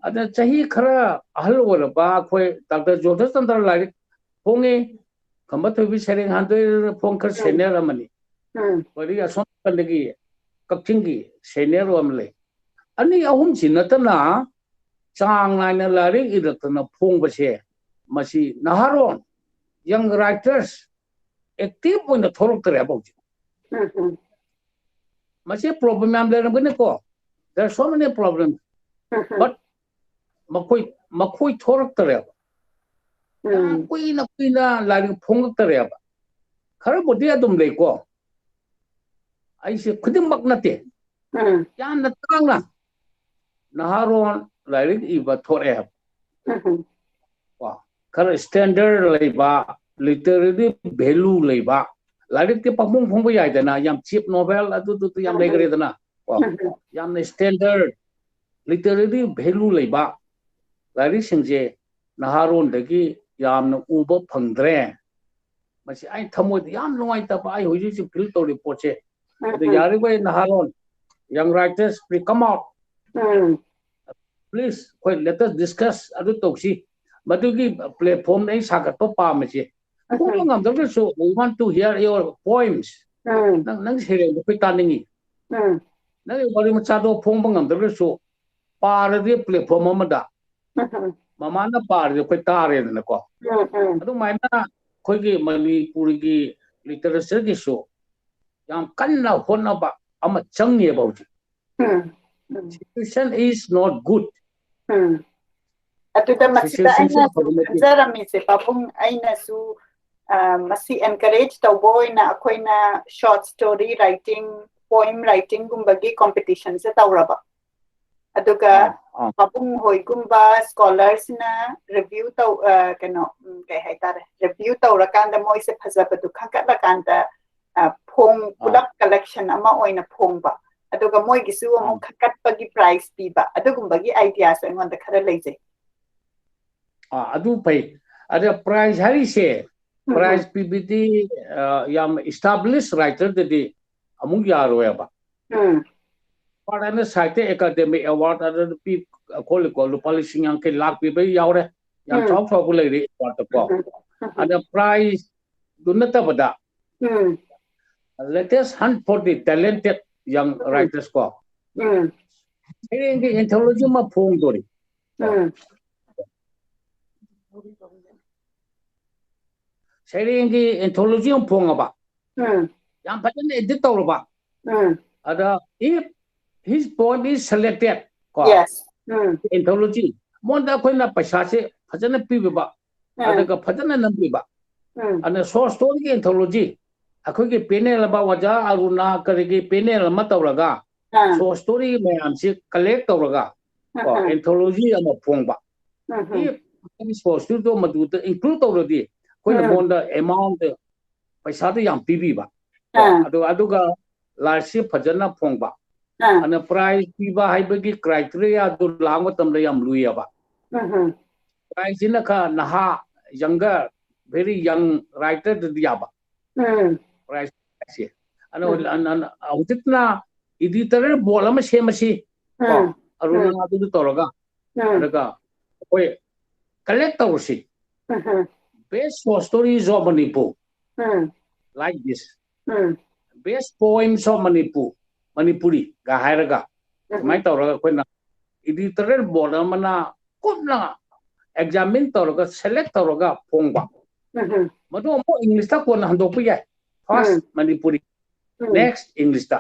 ꯑꯗ ꯆꯍꯤ ꯈꯔ ꯑꯍꯜ ꯑꯣꯏꯔꯕ ꯑꯩꯈꯣꯏ ꯗꯥꯛꯇꯔ ꯖꯣꯙꯆꯟꯗ꯭ꯔ ꯂꯥꯏꯔꯤꯛ ꯐꯣꯡꯉꯤ, ꯈꯝꯕ ꯊꯣꯏꯕꯤ ꯁꯩꯔꯦꯡ ꯍꯟꯗꯣꯏ ꯐꯣꯡ ꯈꯔ ꯎꯝ, senior ꯑꯃꯅꯤ꯫ ꯎꯝ, ꯑꯗꯒꯤ ꯑꯁꯣꯝ ꯅꯥꯀꯟꯗꯒꯤ ꯀꯛꯆꯤꯡꯒꯤ ꯁꯦꯅꯤꯌꯔ ꯑꯃ ꯂꯩ꯫ ꯑꯅꯤ ꯑꯍꯨꯝꯁꯤ ꯅꯠꯇꯅ ꯆꯥꯡ ꯅꯥꯏꯅ ꯂꯥꯏꯔꯤꯛ ꯏꯔꯛꯇꯅ ꯐꯣꯡꯕꯁꯦ, ꯃꯁꯤ ꯅꯍꯥꯔꯣꯟ, ꯌꯪ ꯔꯥꯏꯇꯔꯁ, ꯑꯦꯛꯇꯤꯚ ꯑꯣꯏꯅ ꯊꯣꯛꯂꯛꯇꯔꯦꯕ ꯍꯧꯖꯤꯛ꯫ ꯎꯝ, ꯎꯝ, ꯃꯁꯤ ꯄ꯭ꯔꯣꯕ꯭ꯂꯦꯝ ꯌꯥꯝ ꯂꯩꯔꯝꯒꯅꯤꯀꯣ, there are so many problems, um, um, but ꯃꯈꯣꯏ ꯃꯈꯣꯏ ꯊꯣꯛꯂꯛꯇꯔꯦꯕ꯫ ꯌꯥꯝ ꯎꯝ, ꯀꯨꯏꯅ ꯀꯨꯏꯅ ꯂꯥꯏꯔꯤꯛ ꯐꯣꯡꯂꯛꯇꯔꯦꯕ꯫ ꯈꯔꯕꯨꯗꯤ ꯑꯗꯨꯝ ꯂꯩꯀꯣ, ꯑꯩꯁꯦ ꯈꯨꯗꯤꯡꯃꯛ ꯅꯠꯇꯦ, ꯎꯝ, ꯌꯥꯝꯅ ꯇꯥꯡꯅ ꯅꯍꯥꯔꯣꯟ ꯂꯥꯏꯔꯤꯛ ꯏꯕ ꯊꯣꯛꯂꯛꯑꯦꯕ꯫ ꯎꯝ, ꯎꯝ, ꯀꯣ, ꯈꯔ ꯁ꯭ꯇꯦꯟꯗꯔꯗ ꯂꯩꯕ, ꯂꯤꯇꯔꯦꯔꯤ ꯚꯦꯂꯨ ꯂꯩꯕ ꯂꯥꯏꯔꯤꯛꯇꯤ ꯄꯪꯐꯣꯡ ꯐꯣꯡꯕ ꯌꯥꯏꯗꯅ, ꯌꯥꯝ ꯆꯤꯞ ꯅꯣꯚꯦꯜ ꯑꯗꯨꯗꯨꯗꯨ ꯌꯥꯝ ꯂꯩꯈ꯭ꯔꯦꯗꯅ, ꯀꯣ, ꯎꯝ, ꯎꯝ, ꯌꯥꯝꯅ ꯁ꯭ꯇꯦꯟꯗꯔꯗ, ꯂꯤꯇꯔꯦꯔꯤ ꯚꯦꯂꯨ ꯂꯩꯕ ꯂꯥꯏꯔꯤꯛꯁꯤꯡꯁꯦ ꯅꯍꯥꯔꯣꯟꯗꯒꯤ ꯌꯥꯝꯅ ꯎꯕ ꯐꯪꯗ꯭ꯔꯦ꯫ ꯃꯁꯤ ꯑꯩ ꯊꯃꯣꯏꯗ ꯌꯥꯝ ꯅꯨꯡꯉꯥꯏꯇꯕ, ꯑꯩ ꯍꯧꯖꯤꯛ ꯍꯧꯖꯤꯛ ꯐꯤꯜ ꯇꯧꯔꯤ ꯄꯣꯠꯁꯦ꯫ ꯎꯝ, ꯑꯗꯨ ꯎꯝ, ꯌꯥꯔꯤꯈꯩ ꯅꯍꯥꯔꯣꯟ, young writers, please come out, um, please, ꯑꯩꯈꯣꯏ let us discuss ꯑꯗꯨ ꯇꯧꯁꯤ꯫ ꯃꯗꯨꯒꯤ ꯄ꯭ꯂꯦꯠꯐꯣꯝꯗ ꯑꯩ ꯁꯥꯒꯠꯄ ꯄꯥꯝꯃꯤꯁꯦ꯫ ꯐꯣꯡꯕ ꯎꯝ, ꯉꯝꯗ꯭ꯔꯒꯁꯨ, we want to hear your poems. ꯎꯝ, ꯅꯪ ꯅꯪ ꯁꯩꯔꯦꯡꯗꯣ ꯑꯩꯈꯣꯏ ꯇꯥꯅꯤꯡꯉꯤ꯫ ꯎꯝ, ꯅꯪꯒꯤ ꯋꯥꯔꯤ ꯃꯆꯥꯗꯣ ꯐꯣꯡꯕ ꯉꯝꯗ꯭ꯔꯒꯁꯨ, ꯄꯥꯔꯗꯤ ꯄ꯭ꯂꯦꯠꯐꯣꯝ ꯑꯃꯗ ꯎꯝ, ꯃꯃꯥꯅ ꯄꯥꯔꯗꯤ ꯑꯩꯈꯣꯏ ꯇꯥꯔꯦꯗꯅꯀꯣ꯫ ꯎꯝ, ꯎꯝ, ꯑꯗꯨꯃꯥꯏꯅ ꯑꯩꯈꯣꯏꯒꯤ ꯃꯅꯤꯄꯨꯔꯒꯤ ꯂꯤꯇꯔꯦꯆꯔꯒꯤꯁꯨ ꯌꯥꯝ ꯀꯟꯅ ꯍꯣꯠꯅꯕ ꯑꯃ ꯆꯪꯉꯦꯕ ꯍꯧꯖꯤꯛ꯫ ꯎꯝ, ꯎꯝ, Situation is not good. ꯎꯝ꯫ ꯑꯗꯨꯗ ꯃꯁꯤꯗ Situation ꯁꯦ ꯑꯩꯅꯁꯨ ꯐꯕ ꯅꯠꯇꯦ꯫ ꯈꯟꯖꯔꯝꯃꯤꯁꯦ, ꯄꯥꯕꯨꯡ, ꯑꯩꯅꯁꯨ, ꯑ, ꯃꯁꯤ encourage ꯇꯧꯕ ꯑꯣꯏꯅ ꯑꯩꯈꯣꯏꯅ short story writing, poem writing ꯒꯨꯝꯕꯒꯤ competition ꯁꯦ ꯇꯧꯔꯕ, ꯑꯗꯨꯒ ꯑꯥ, ꯑꯥ, ꯄꯥꯕꯨꯡ ꯍꯣꯏꯒꯨꯝꯕ scholar ꯁꯤꯅ review ꯇꯧ, ꯑ, ꯀꯩꯅꯣ, ꯎꯝ, ꯀꯩ ꯍꯥꯏꯇꯥꯔꯦ, review ꯇꯧꯔꯀꯥꯟꯗ ꯃꯣꯏꯁꯦ ꯐꯖꯕꯗꯨ ꯈꯟꯒꯠꯂꯀꯥꯟꯗ, ꯑ, ꯐꯣꯡ-, ꯑꯥ, ꯄꯨꯂꯞ collection ꯑꯃ ꯑꯣꯏꯅ ꯐꯣꯡꯕ, ꯑꯗꯨꯒ ꯃꯣꯏꯒꯤꯁꯨ ꯑꯥ, ꯑꯃꯨꯛ ꯈꯟꯒꯠꯄꯒꯤ prize ꯄꯤꯕ, ꯑꯗꯨꯒꯨꯝꯕꯒꯤ idea ꯁꯨ ꯑꯩꯉꯣꯟꯗ ꯈꯔ ꯂꯩꯖꯩ꯫ ꯑꯥ, ꯑꯗꯨ ꯐꯩ꯫ ꯑꯗ prize ꯍꯥꯏꯔꯤꯁꯦ, ꯎꯝ, ꯎꯝ, prize ꯄꯤꯕꯗꯤ, ꯑ, ꯌꯥꯝ established writer ꯗꯗꯤ ꯑꯃꯨꯛ ꯌꯥꯔꯣꯏꯕ꯫ ꯎꯝ, Award ꯍꯥꯏꯅ ꯁꯥꯍꯤꯇ꯭ꯌ ꯑꯦꯀꯥꯗꯦꯃꯤ award ꯑꯗꯨ ꯄꯤ, ꯈꯣꯠꯂꯤꯀꯣ, ꯂꯨꯄꯥ ꯂꯤꯁꯤꯡ ꯌꯥꯡꯈꯩ, ꯂꯥꯛ ꯄꯤꯕ ꯌꯥꯎꯔꯦ꯫ ꯌꯥꯝ ꯎꯝ, ꯆꯥꯎ ꯆꯥꯎꯕ ꯂꯩꯔꯤ award ꯀꯣ꯫ ꯎꯝ, ꯎꯝ, ꯎꯝ, ꯑꯗ prize ꯗꯨ ꯅꯠꯇꯕꯗ, ꯎꯝ, let us hunt for the talented young writers ꯀꯣ꯫ ꯎꯝ ꯁꯩꯔꯦꯡꯒꯤ anthology ꯑꯃ ꯐꯣꯡꯗꯣꯔꯤ꯫ ꯎꯝ ꯁꯩꯔꯦꯡꯒꯤ anthology ꯑꯃ ꯐꯣꯡꯉꯕ, ꯎꯝ ꯌꯥꯝ ꯐꯖꯅ edit ꯇꯧꯔꯕ, ꯎꯝ ꯑꯗ if his poem is selected ꯀꯣ, yes ꯎꯝ anthology ꯃꯉꯣꯟꯗ ꯑꯩꯈꯣꯏꯅ ꯄꯩꯁꯥꯁꯦ ꯐꯖꯅ ꯄꯤꯕꯤꯕ, ꯎꯝ ꯑꯗꯨꯒ ꯐꯖꯅ ꯅꯝꯕꯤꯕ꯫ ꯎꯝ ꯑꯗꯨꯅ short storyꯒꯤ anthology ꯑꯩꯈꯣꯏꯒꯤ panel ꯑꯃ, ꯑꯣꯖꯥ ꯑꯔꯨꯅꯥ ꯀꯔꯤꯒꯤ panel ꯑꯃ ꯇꯧꯔꯒ ꯑꯥ short story ꯃꯌꯥꯝꯁꯤ collect ꯇꯧꯔꯒ ꯀꯣ, ꯑꯍ anthology ꯑꯃ ꯐꯣꯡꯕ꯫ ꯎꯝ If short storyꯗꯣ ꯃꯗꯨꯗ include ꯇꯧꯔꯗꯤ ꯑꯩꯈꯣꯏꯅ ꯎꯝ ꯃꯉꯣꯟꯗ amount, ꯄꯩꯁꯥꯗꯣ ꯌꯥꯝ ꯄꯤꯕꯤꯕ ꯀꯣ꯫ ꯑꯥ ꯑꯗꯨꯒ ꯑꯗꯨꯒ ꯂꯥꯏꯔꯤꯛꯁꯤ ꯐꯖꯅ ꯐꯣꯡꯕ꯫ ꯑꯥ ꯑꯗꯨꯅ prize ꯄꯤꯕ ꯍꯥꯏꯕꯒꯤ criteriaꯗꯨ ꯂꯥꯛꯄ ꯃꯇꯝꯗ ꯌꯥꯝ ꯂꯨꯏꯌꯦꯕ꯫ ꯎꯝ Prizeꯁꯤꯅ ꯈꯔ ꯅꯍꯥ, younger, very young writerꯗꯗꯤ ꯌꯥꯕ ꯎꯝ prizeꯁꯦ꯫ ꯑꯗꯣ ꯎꯝ ꯑꯟ- ꯑꯟ- ꯍꯧꯖꯤꯛꯅ editorial board ꯑꯃ ꯁꯦꯝꯃꯁꯤ ꯀꯣ, ꯎꯝ ꯑꯔꯨꯅꯥ ꯑꯗꯨꯗ ꯇꯧꯔꯒ, ꯎꯝ ꯑꯗꯨꯒ ꯑꯩꯈꯣꯏ collect ꯇꯧꯔꯁꯤ꯫ ꯎꯝ Best short stories of Manipur, um like this, um best poems of Manipur, ꯃꯅꯤꯄꯨꯔꯤꯒ ꯍꯥꯏꯔꯒ, ꯎꯝ ꯁꯨꯃꯥꯏꯅ ꯇꯧꯔꯒ ꯑꯩꯈꯣꯏꯅ editorial board ꯑꯃꯅ ꯀꯨꯞꯅ examine ꯇꯧꯔꯒ, select ꯇꯧꯔꯒ ꯐꯣꯡꯕ꯫ ꯎꯝ ꯃꯗꯨ ꯑꯃꯨꯛ Englishꯇ ꯀꯣꯟꯅ ꯍꯟꯗꯣꯛꯄ ꯌꯥꯏ꯫ First ꯎꯝ ꯃꯅꯤꯄꯨꯔꯤ, ꯎꯝ next Englishꯇ꯫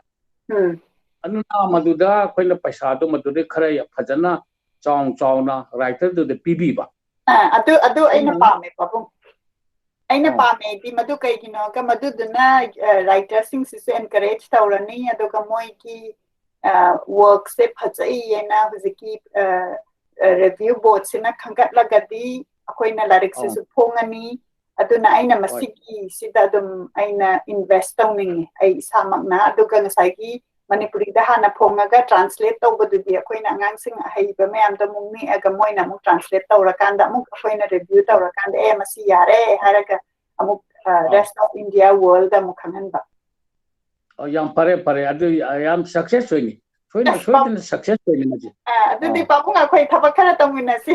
ꯎꯝ ꯑꯗꯨꯅ ꯃꯗꯨꯗ ꯑꯩꯈꯣꯏꯅ ꯄꯩꯁꯥꯗꯣ ꯃꯗꯨꯗꯩ ꯈꯔ ꯐꯖꯅ ꯆꯥꯎ ꯆꯥꯎꯅ writerꯗꯨꯗ ꯄꯤꯕꯤꯕ꯫ ꯑꯥ, ꯑꯗꯨ ꯑꯗꯨ ꯑꯩꯅ ꯑꯗꯨꯅ ꯄꯥꯝꯃꯦ ꯄꯥꯕꯨꯡ꯫ ꯑꯩꯅ ꯑꯣ꯫ ꯄꯥꯝꯃꯦꯗꯤ ꯃꯗꯨ ꯀꯩꯒꯤꯅꯣꯒ ꯃꯗꯨꯗꯨꯅ writerꯁꯤꯡꯁꯤꯁꯨ encourage ꯇꯧꯔꯅꯤ, ꯑꯗꯨꯒ ꯃꯣꯏꯒꯤ workꯁꯦ ꯐꯖꯩꯌꯦꯅ ꯍꯧꯖꯤꯛꯀꯤ review boardꯁꯤꯅ ꯈꯟꯒꯠꯂꯒꯗꯤ ꯑꯩꯈꯣꯏꯅ ꯂꯥꯏꯔꯤꯛꯁꯤꯁꯨ ꯐꯣꯡꯉꯅꯤ꯫ ꯑꯗꯨꯅ ꯑꯩꯅ ꯍꯣꯏ꯫ ꯃꯁꯤꯒꯤꯁꯤꯗ ꯑꯗꯨꯝ ꯑꯩꯅ invest ꯇꯧꯅꯤꯡꯉꯤ ꯑꯩ ꯏꯁꯥꯃꯛꯅ꯫ ꯑꯗꯨꯒ ꯉꯁꯥꯏꯒꯤ ꯃꯅꯤꯄꯨꯔꯤꯗ ꯍꯥꯟꯅ ꯐꯣꯡꯉꯒ translate ꯇꯧꯕꯗꯨꯗꯤ ꯑꯩꯈꯣꯏꯅ ꯑꯉꯥꯡꯁꯤꯡ ꯑꯍꯩꯕ ꯃꯌꯥꯝꯗꯣ ꯑꯃꯨꯛ ꯅꯦꯛꯑꯒ ꯃꯣꯏꯅ ꯑꯃꯨꯛ translate ꯇꯧꯔꯀꯥꯟꯗ ꯑꯃꯨꯛ ꯑꯩꯈꯣꯏꯅ review ꯇꯧꯔꯀꯥꯟꯗ ꯑꯦ ꯃꯁꯤ ꯌꯥꯔꯦ ꯍꯥꯏꯔꯒ ꯑꯃꯨꯛ rest of India worldꯗ ꯑꯃꯨꯛ ꯈꯪꯍꯟꯕ꯫ ꯑꯣ, ꯌꯥꯝ ꯐꯔꯦ, ꯐꯔꯦ꯫ ꯑꯗꯨ ꯌꯥꯝ success ꯑꯣꯏꯅꯤ꯫ ꯁꯣꯏꯅ, ꯑꯁ, ꯁꯣꯏꯗꯅ success ꯑꯣꯏꯅꯤ ꯃꯁꯤ꯫ ꯑ, ꯑꯗꯨꯗꯤ ꯑꯣ꯫ ꯄꯥꯕꯨꯡ ꯑꯩꯈꯣꯏ ꯊꯕꯛ ꯈꯔ ꯇꯧꯃꯤꯟꯅꯁꯤ꯫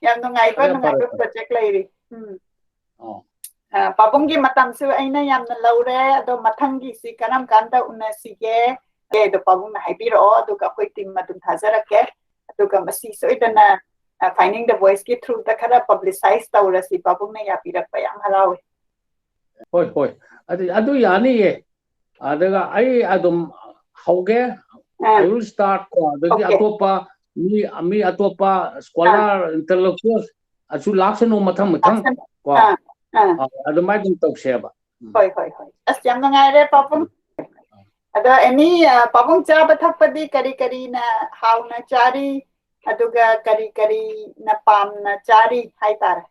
ꯌꯥꯝ ꯅꯨꯡꯉꯥꯏꯕ, ꯐꯔꯦ, ꯐꯔꯦ, ꯅꯨꯡꯉꯥꯏꯕ ꯐꯔꯦ꯫ Project ꯂꯩꯔꯤ꯫ ꯎꯝ꯫ ꯑꯣ꯫ ꯑ, ꯄꯥꯕꯨꯡꯒꯤ ꯃꯇꯝꯁꯨ ꯑꯩꯅ ꯌꯥꯝꯅ ꯂꯧꯔꯦ꯫ ꯑꯗꯣ ꯃꯊꯪꯒꯤꯁꯤ ꯀꯔꯝ ꯀꯥꯟꯗ ꯎꯅꯁꯤꯒꯦ? ꯑꯗꯣ ꯄꯥꯕꯨꯡꯅ ꯍꯥꯏꯕꯤꯔꯛꯑꯣ, ꯑꯗꯨꯒ ꯑꯩꯈꯣꯏ team ꯑꯗꯨꯝ ꯊꯥꯖꯔꯛꯀꯦ꯫ ꯑꯗꯨꯒ ꯃꯁꯤ ꯁꯣꯏꯗꯅ, ꯑ, Finding the Voice ꯀꯤ through ꯗ ꯈꯔ publicize ꯇꯧꯔꯁꯤ, ꯄꯥꯕꯨꯡꯅ ꯌꯥꯕꯤꯔꯛꯄ ꯌꯥꯝ ꯍꯔꯥꯎꯋꯦ꯫ ꯍꯣꯏ, ꯍꯣꯏ, ꯑꯗꯨ, ꯑꯗꯨ ꯌꯥꯅꯤꯌꯦ꯫ ꯑꯗꯨꯒ ꯑꯩ ꯑꯗꯨꯝ ꯍꯧꯒꯦ꯫ ꯑꯥ, I will start ꯀꯣ, ꯑꯗꯒꯤ Okay. ꯑꯇꯣꯞꯄ ꯃꯤ, ꯃꯤ ꯑꯇꯣꯞꯄ scholar intellectual ꯑꯁꯨ ꯂꯥꯛꯁꯅꯨ ꯃꯊꯪ ꯃꯊꯪ ꯂꯥꯛꯁꯅꯨ꯫ ꯀꯣ꯫ ꯑꯥ, ꯑꯥ. ꯑ, ꯑꯗꯨꯃꯥꯏꯅ ꯑꯗꯨꯝ ꯇꯧꯁꯦꯕ꯫ ꯍꯣꯏ, ꯍꯣꯏ, ꯍꯣꯏ꯫ ꯑꯁ, ꯌꯥꯝ ꯅꯨꯡꯉꯥꯏꯔꯦ, ꯄꯥꯕꯨꯡ꯫ ꯑꯗꯣ any, ꯑ, ꯄꯥꯕꯨꯡ ꯆꯥꯕ ꯊꯛꯄꯗꯤ ꯀꯔꯤ ꯀꯔꯤꯅ ꯍꯥꯎꯅ ꯆꯥꯔꯤ? ꯑꯗꯨꯒ ꯀꯔꯤ ꯀꯔꯤꯅ ꯄꯥꯝꯅ ꯆꯥꯔꯤ ꯍꯥꯏꯇꯥꯔꯦ?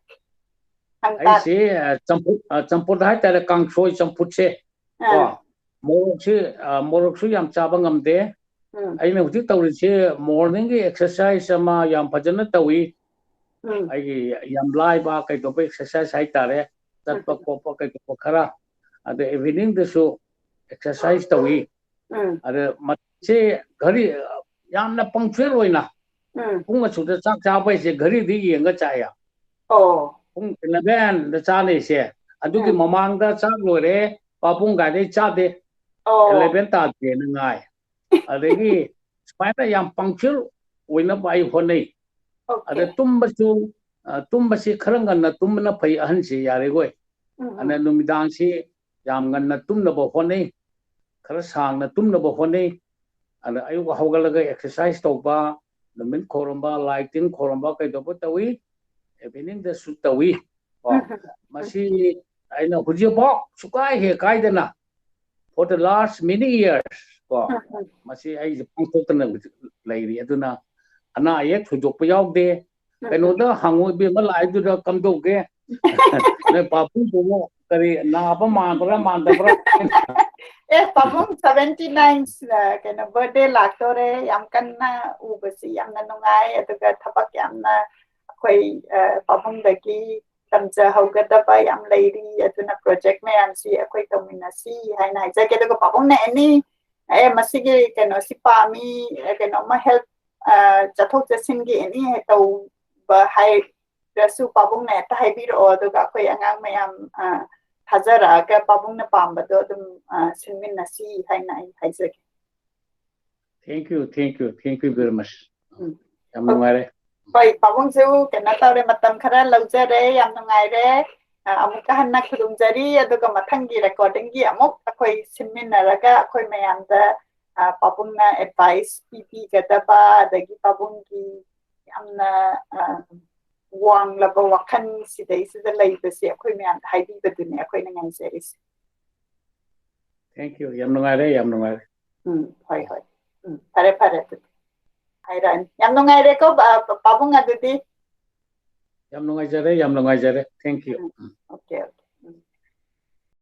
ꯍꯪꯇꯥꯔꯦ꯫ ꯑꯩꯁꯦ, ꯑ, ꯆꯝꯐꯨꯠ, ꯑ, ꯆꯝꯐꯨꯠ ꯍꯥꯏꯇꯥꯔꯦ, ꯀꯥꯡꯁꯣꯏ ꯆꯝꯐꯨꯠꯁꯦ ꯀꯣ꯫ ꯑꯥ, ꯃꯣꯔꯣꯛꯁꯤ, ꯑ, ꯃꯣꯔꯣꯛꯁꯨ ꯌꯥꯝ ꯆꯥꯕ ꯉꯝꯗꯦ꯫ ꯎꯝ, ꯑꯩꯅ ꯍꯧꯖꯤꯛ ꯇꯧꯔꯤꯁꯦ morning ꯒꯤ exercise ꯑꯃ ꯌꯥꯝ ꯐꯖꯅ ꯇꯧꯏ꯫ ꯎꯝ, ꯑꯩꯒꯤ ꯌꯥꯝ ꯂꯥꯏꯕ ꯀꯩꯗꯧꯕ exercise ꯍꯥꯏꯇꯥꯔꯦ꯫ ꯆꯠꯄ ꯎꯝ, ꯈꯣꯠꯄ ꯀꯩꯗꯧꯕ ꯈꯔ꯫ ꯑꯗ evening ꯗꯁꯨ exercise ꯇꯧꯏ꯫ ꯎꯝ, ꯑꯗ ꯃꯁꯤ ꯘꯔꯤ ꯌꯥꯝꯅ punctual ꯑꯣꯏꯅ ꯎꯝ. ꯄꯨꯡ ꯑꯁꯨꯛꯇ ꯆꯥꯛ ꯆꯥꯕ ꯍꯥꯏꯁꯦ ꯘꯔꯤꯗ ꯌꯦꯡꯉ ꯆꯥꯏꯌꯦ꯫ ꯑꯣ, ꯄꯨꯡ eleven ꯗ ꯆꯥꯅꯩꯁꯦ꯫ ꯑꯗꯨꯒꯤ ꯎꯝ. ꯃꯃꯥꯡꯗ ꯆꯥꯛ ꯂꯣꯏꯔꯦ, ꯄꯥꯕꯨꯡ ꯀꯥꯏꯗꯩ ꯆꯥꯗꯦ꯫ ꯑꯣ, Eleven ꯇꯥꯗꯦꯅ ꯉꯥꯏ꯫ ꯑꯗꯒꯤ ꯁꯨꯃꯥꯏꯅ ꯌꯥꯝ punctual ꯑꯣꯏꯅꯕ ꯑꯩ ꯍꯣꯠꯅꯩ꯫ ꯑꯗ okay. ꯇꯨꯝꯕꯁꯨ, ꯑ, ꯇꯨꯝꯕꯁꯤ ꯈꯔ ꯉꯟꯅ ꯇꯨꯝꯕꯅ ꯐꯩ ꯑꯍꯟꯁꯤ ꯌꯥꯔꯤꯈꯣꯏ꯫ ꯎꯝ, ꯑꯗ ꯎꯝ. ꯅꯨꯃꯤꯗꯥꯡꯁꯤ ꯌꯥꯝ ꯉꯟꯅ ꯇꯨꯝꯅꯕ ꯍꯣꯠꯅꯩ, ꯈꯔ ꯁꯥꯡꯅ ꯇꯨꯝꯅꯕ ꯍꯣꯠꯅꯩ꯫ ꯑꯗ ꯑꯌꯨꯛ ꯍꯧꯒꯠꯂꯒ exercise ꯇꯧꯕ, ꯅꯨꯃꯤꯠ ꯈꯣꯏꯔꯝꯕ, ꯂꯥꯏ ꯇꯤꯟ ꯈꯣꯏꯔꯝꯕ ꯀꯩꯗꯧꯕ ꯇꯧꯏ, evening ꯗꯁꯨ ꯇꯧꯏ꯫ ꯀꯣ, ꯎꯝ, ꯎꯝ. ꯃꯁꯤ ꯑꯩꯅ ꯍꯧꯖꯤꯛꯐꯥꯎ ꯁꯨꯀꯥꯏ ꯍꯦꯛ ꯀꯥꯏꯗꯅ for the last many years ꯀꯣ, ꯎꯝ, ꯎꯝ. ꯃꯁꯤ ꯑꯩꯁꯦ ꯄꯥꯡꯊꯣꯛꯇꯅ ꯍꯧꯖꯤꯛ ꯂꯩꯔꯤ꯫ ꯑꯗꯨꯅ ꯑꯅꯥ ꯑꯌꯦꯛ ꯊꯣꯏꯗꯣꯛꯄ ꯌꯥꯎꯗꯦ꯫ ꯎꯝ, ꯎꯝ. ꯀꯩꯅꯣꯗ ꯍꯪꯉꯨ ꯏꯕꯦꯝꯃ, ꯂꯥꯏꯗꯨꯗ ꯀꯝꯗꯧꯒꯦ? ꯅꯣꯏ ꯄꯥꯕꯨꯡꯗꯨꯕꯨ ꯀꯔꯤ ꯅꯥꯕ ꯃꯥꯟꯕ꯭ꯔꯥ ꯃꯥꯟꯗꯕ꯭ꯔꯥ? ꯑꯦ, ꯄꯥꯕꯨꯡ seventy nine, ꯑ, ꯀꯩꯅꯣ, birthday ꯂꯥꯛꯇꯣꯔꯦ꯫ ꯌꯥꯝ ꯀꯟꯅ ꯎꯕꯁꯤ ꯌꯥꯝꯅ ꯅꯨꯡꯉꯥꯏ, ꯑꯗꯨꯒ ꯊꯕꯛ ꯌꯥꯝꯅ ꯑꯩꯈꯣꯏ, ꯑ, ꯄꯥꯕꯨꯡꯗꯒꯤ ꯇꯝꯖꯍꯧꯒꯗꯕ ꯌꯥꯝ ꯂꯩꯔꯤ꯫ ꯑꯗꯨꯅ project ꯃꯌꯥꯝꯁꯤ ꯑꯩꯈꯣꯏ ꯇꯧꯃꯤꯟꯅꯁꯤ ꯍꯥꯏꯅ ꯍꯥꯏꯖꯒꯦ꯫ ꯑꯗꯨꯒ ꯄꯥꯕꯨꯡꯅ any, ꯑꯦ, ꯃꯁꯤꯒꯤ ꯀꯩꯅꯣꯁꯤ ꯄꯥꯝꯃꯤ, ꯑꯦ, ꯀꯩꯅꯣꯝꯃ help, ꯑ, ꯆꯠꯊꯣꯛ ꯆꯠꯁꯤꯟꯒꯤ any ꯍꯦꯛ ꯇꯧꯕ ꯍꯥꯏ, ꯂꯩꯇ꯭ꯔꯁꯨ ꯄꯥꯕꯨꯡꯅ ꯍꯦꯛꯇ ꯍꯥꯏꯕꯤꯔꯛꯑꯣ, ꯑꯗꯨꯒ ꯑꯩꯈꯣꯏ ꯑꯉꯥꯡ ꯃꯌꯥꯝ, ꯑ, ꯊꯥꯖꯔꯛꯑꯒ ꯄꯥꯕꯨꯡꯅ ꯄꯥꯝꯕꯗꯣ ꯑꯗꯨꯝ, ꯑ, ꯁꯤꯟꯃꯤꯟꯅꯁꯤ ꯍꯥꯏꯅ ꯑꯩ ꯍꯥꯏꯖꯒꯦ꯫ Thank you, thank you, thank you very much. ꯎꯝ. ꯌꯥꯝ ꯅꯨꯡꯉꯥꯏꯔꯦ꯫ ꯍꯣꯏ, ꯄꯥꯕꯨꯡꯁꯨ ꯀꯩꯅꯣ ꯇꯧꯔꯦ, ꯃꯇꯝ ꯈꯔ ꯂꯧꯖꯔꯦ, ꯌꯥꯝ ꯅꯨꯡꯉꯥꯏꯔꯦ꯫ ꯑ, ꯑꯃꯨꯛꯀ ꯍꯟꯅ ꯈꯨꯔꯨꯝꯖꯔꯤ, ꯑꯗꯨꯒ ꯃꯊꯪꯒꯤ recordingꯒꯤ ꯑꯃꯨꯛ ꯑꯩꯈꯣꯏ ꯁꯤꯟꯃꯤꯟꯅꯔꯒ ꯑꯩꯈꯣꯏ ꯃꯌꯥꯝꯗ, ꯑ, ꯄꯥꯕꯨꯡꯅ advice ꯄꯤꯕꯤꯒꯗꯕ, ꯑꯗꯒꯤ ꯄꯥꯕꯨꯡꯒꯤ ꯌꯥꯝꯅ, ꯑ, ꯋꯥꯡꯂꯕ ꯋꯥꯈꯜ ꯁꯤꯗꯩꯁꯤꯗ ꯂꯩꯕꯁꯦ ꯑꯩꯈꯣꯏ ꯃꯌꯥꯝꯗ ꯍꯥꯏꯕꯤꯕꯗꯨꯅꯦ ꯑꯩꯈꯣꯏꯅ ꯉꯥꯏꯖꯔꯤꯁꯦ꯫ Thank you. ꯌꯥꯝ ꯅꯨꯡꯉꯥꯏꯔꯦ, ꯌꯥꯝ ꯅꯨꯡꯉꯥꯏꯔꯦ꯫ ꯎꯝ, ꯍꯣꯏ, ꯍꯣꯏ꯫ ꯎꯝ, ꯐꯔꯦ, ꯐꯔꯦ ꯑꯗꯨꯗꯤ꯫ ꯍꯥꯏꯔꯛꯑꯅꯤ꯫ ꯌꯥꯝ ꯅꯨꯡꯉꯥꯏꯔꯦꯀꯣ, ꯄꯥ-, ꯄꯥꯕꯨꯡ ꯑꯗꯨꯗꯤ꯫ ꯌꯥꯝ ꯅꯨꯡꯉꯥꯏꯖꯔꯦ, ꯌꯥꯝ ꯅꯨꯡꯉꯥꯏꯖꯔꯦ꯫ Thank you. Okay, okay.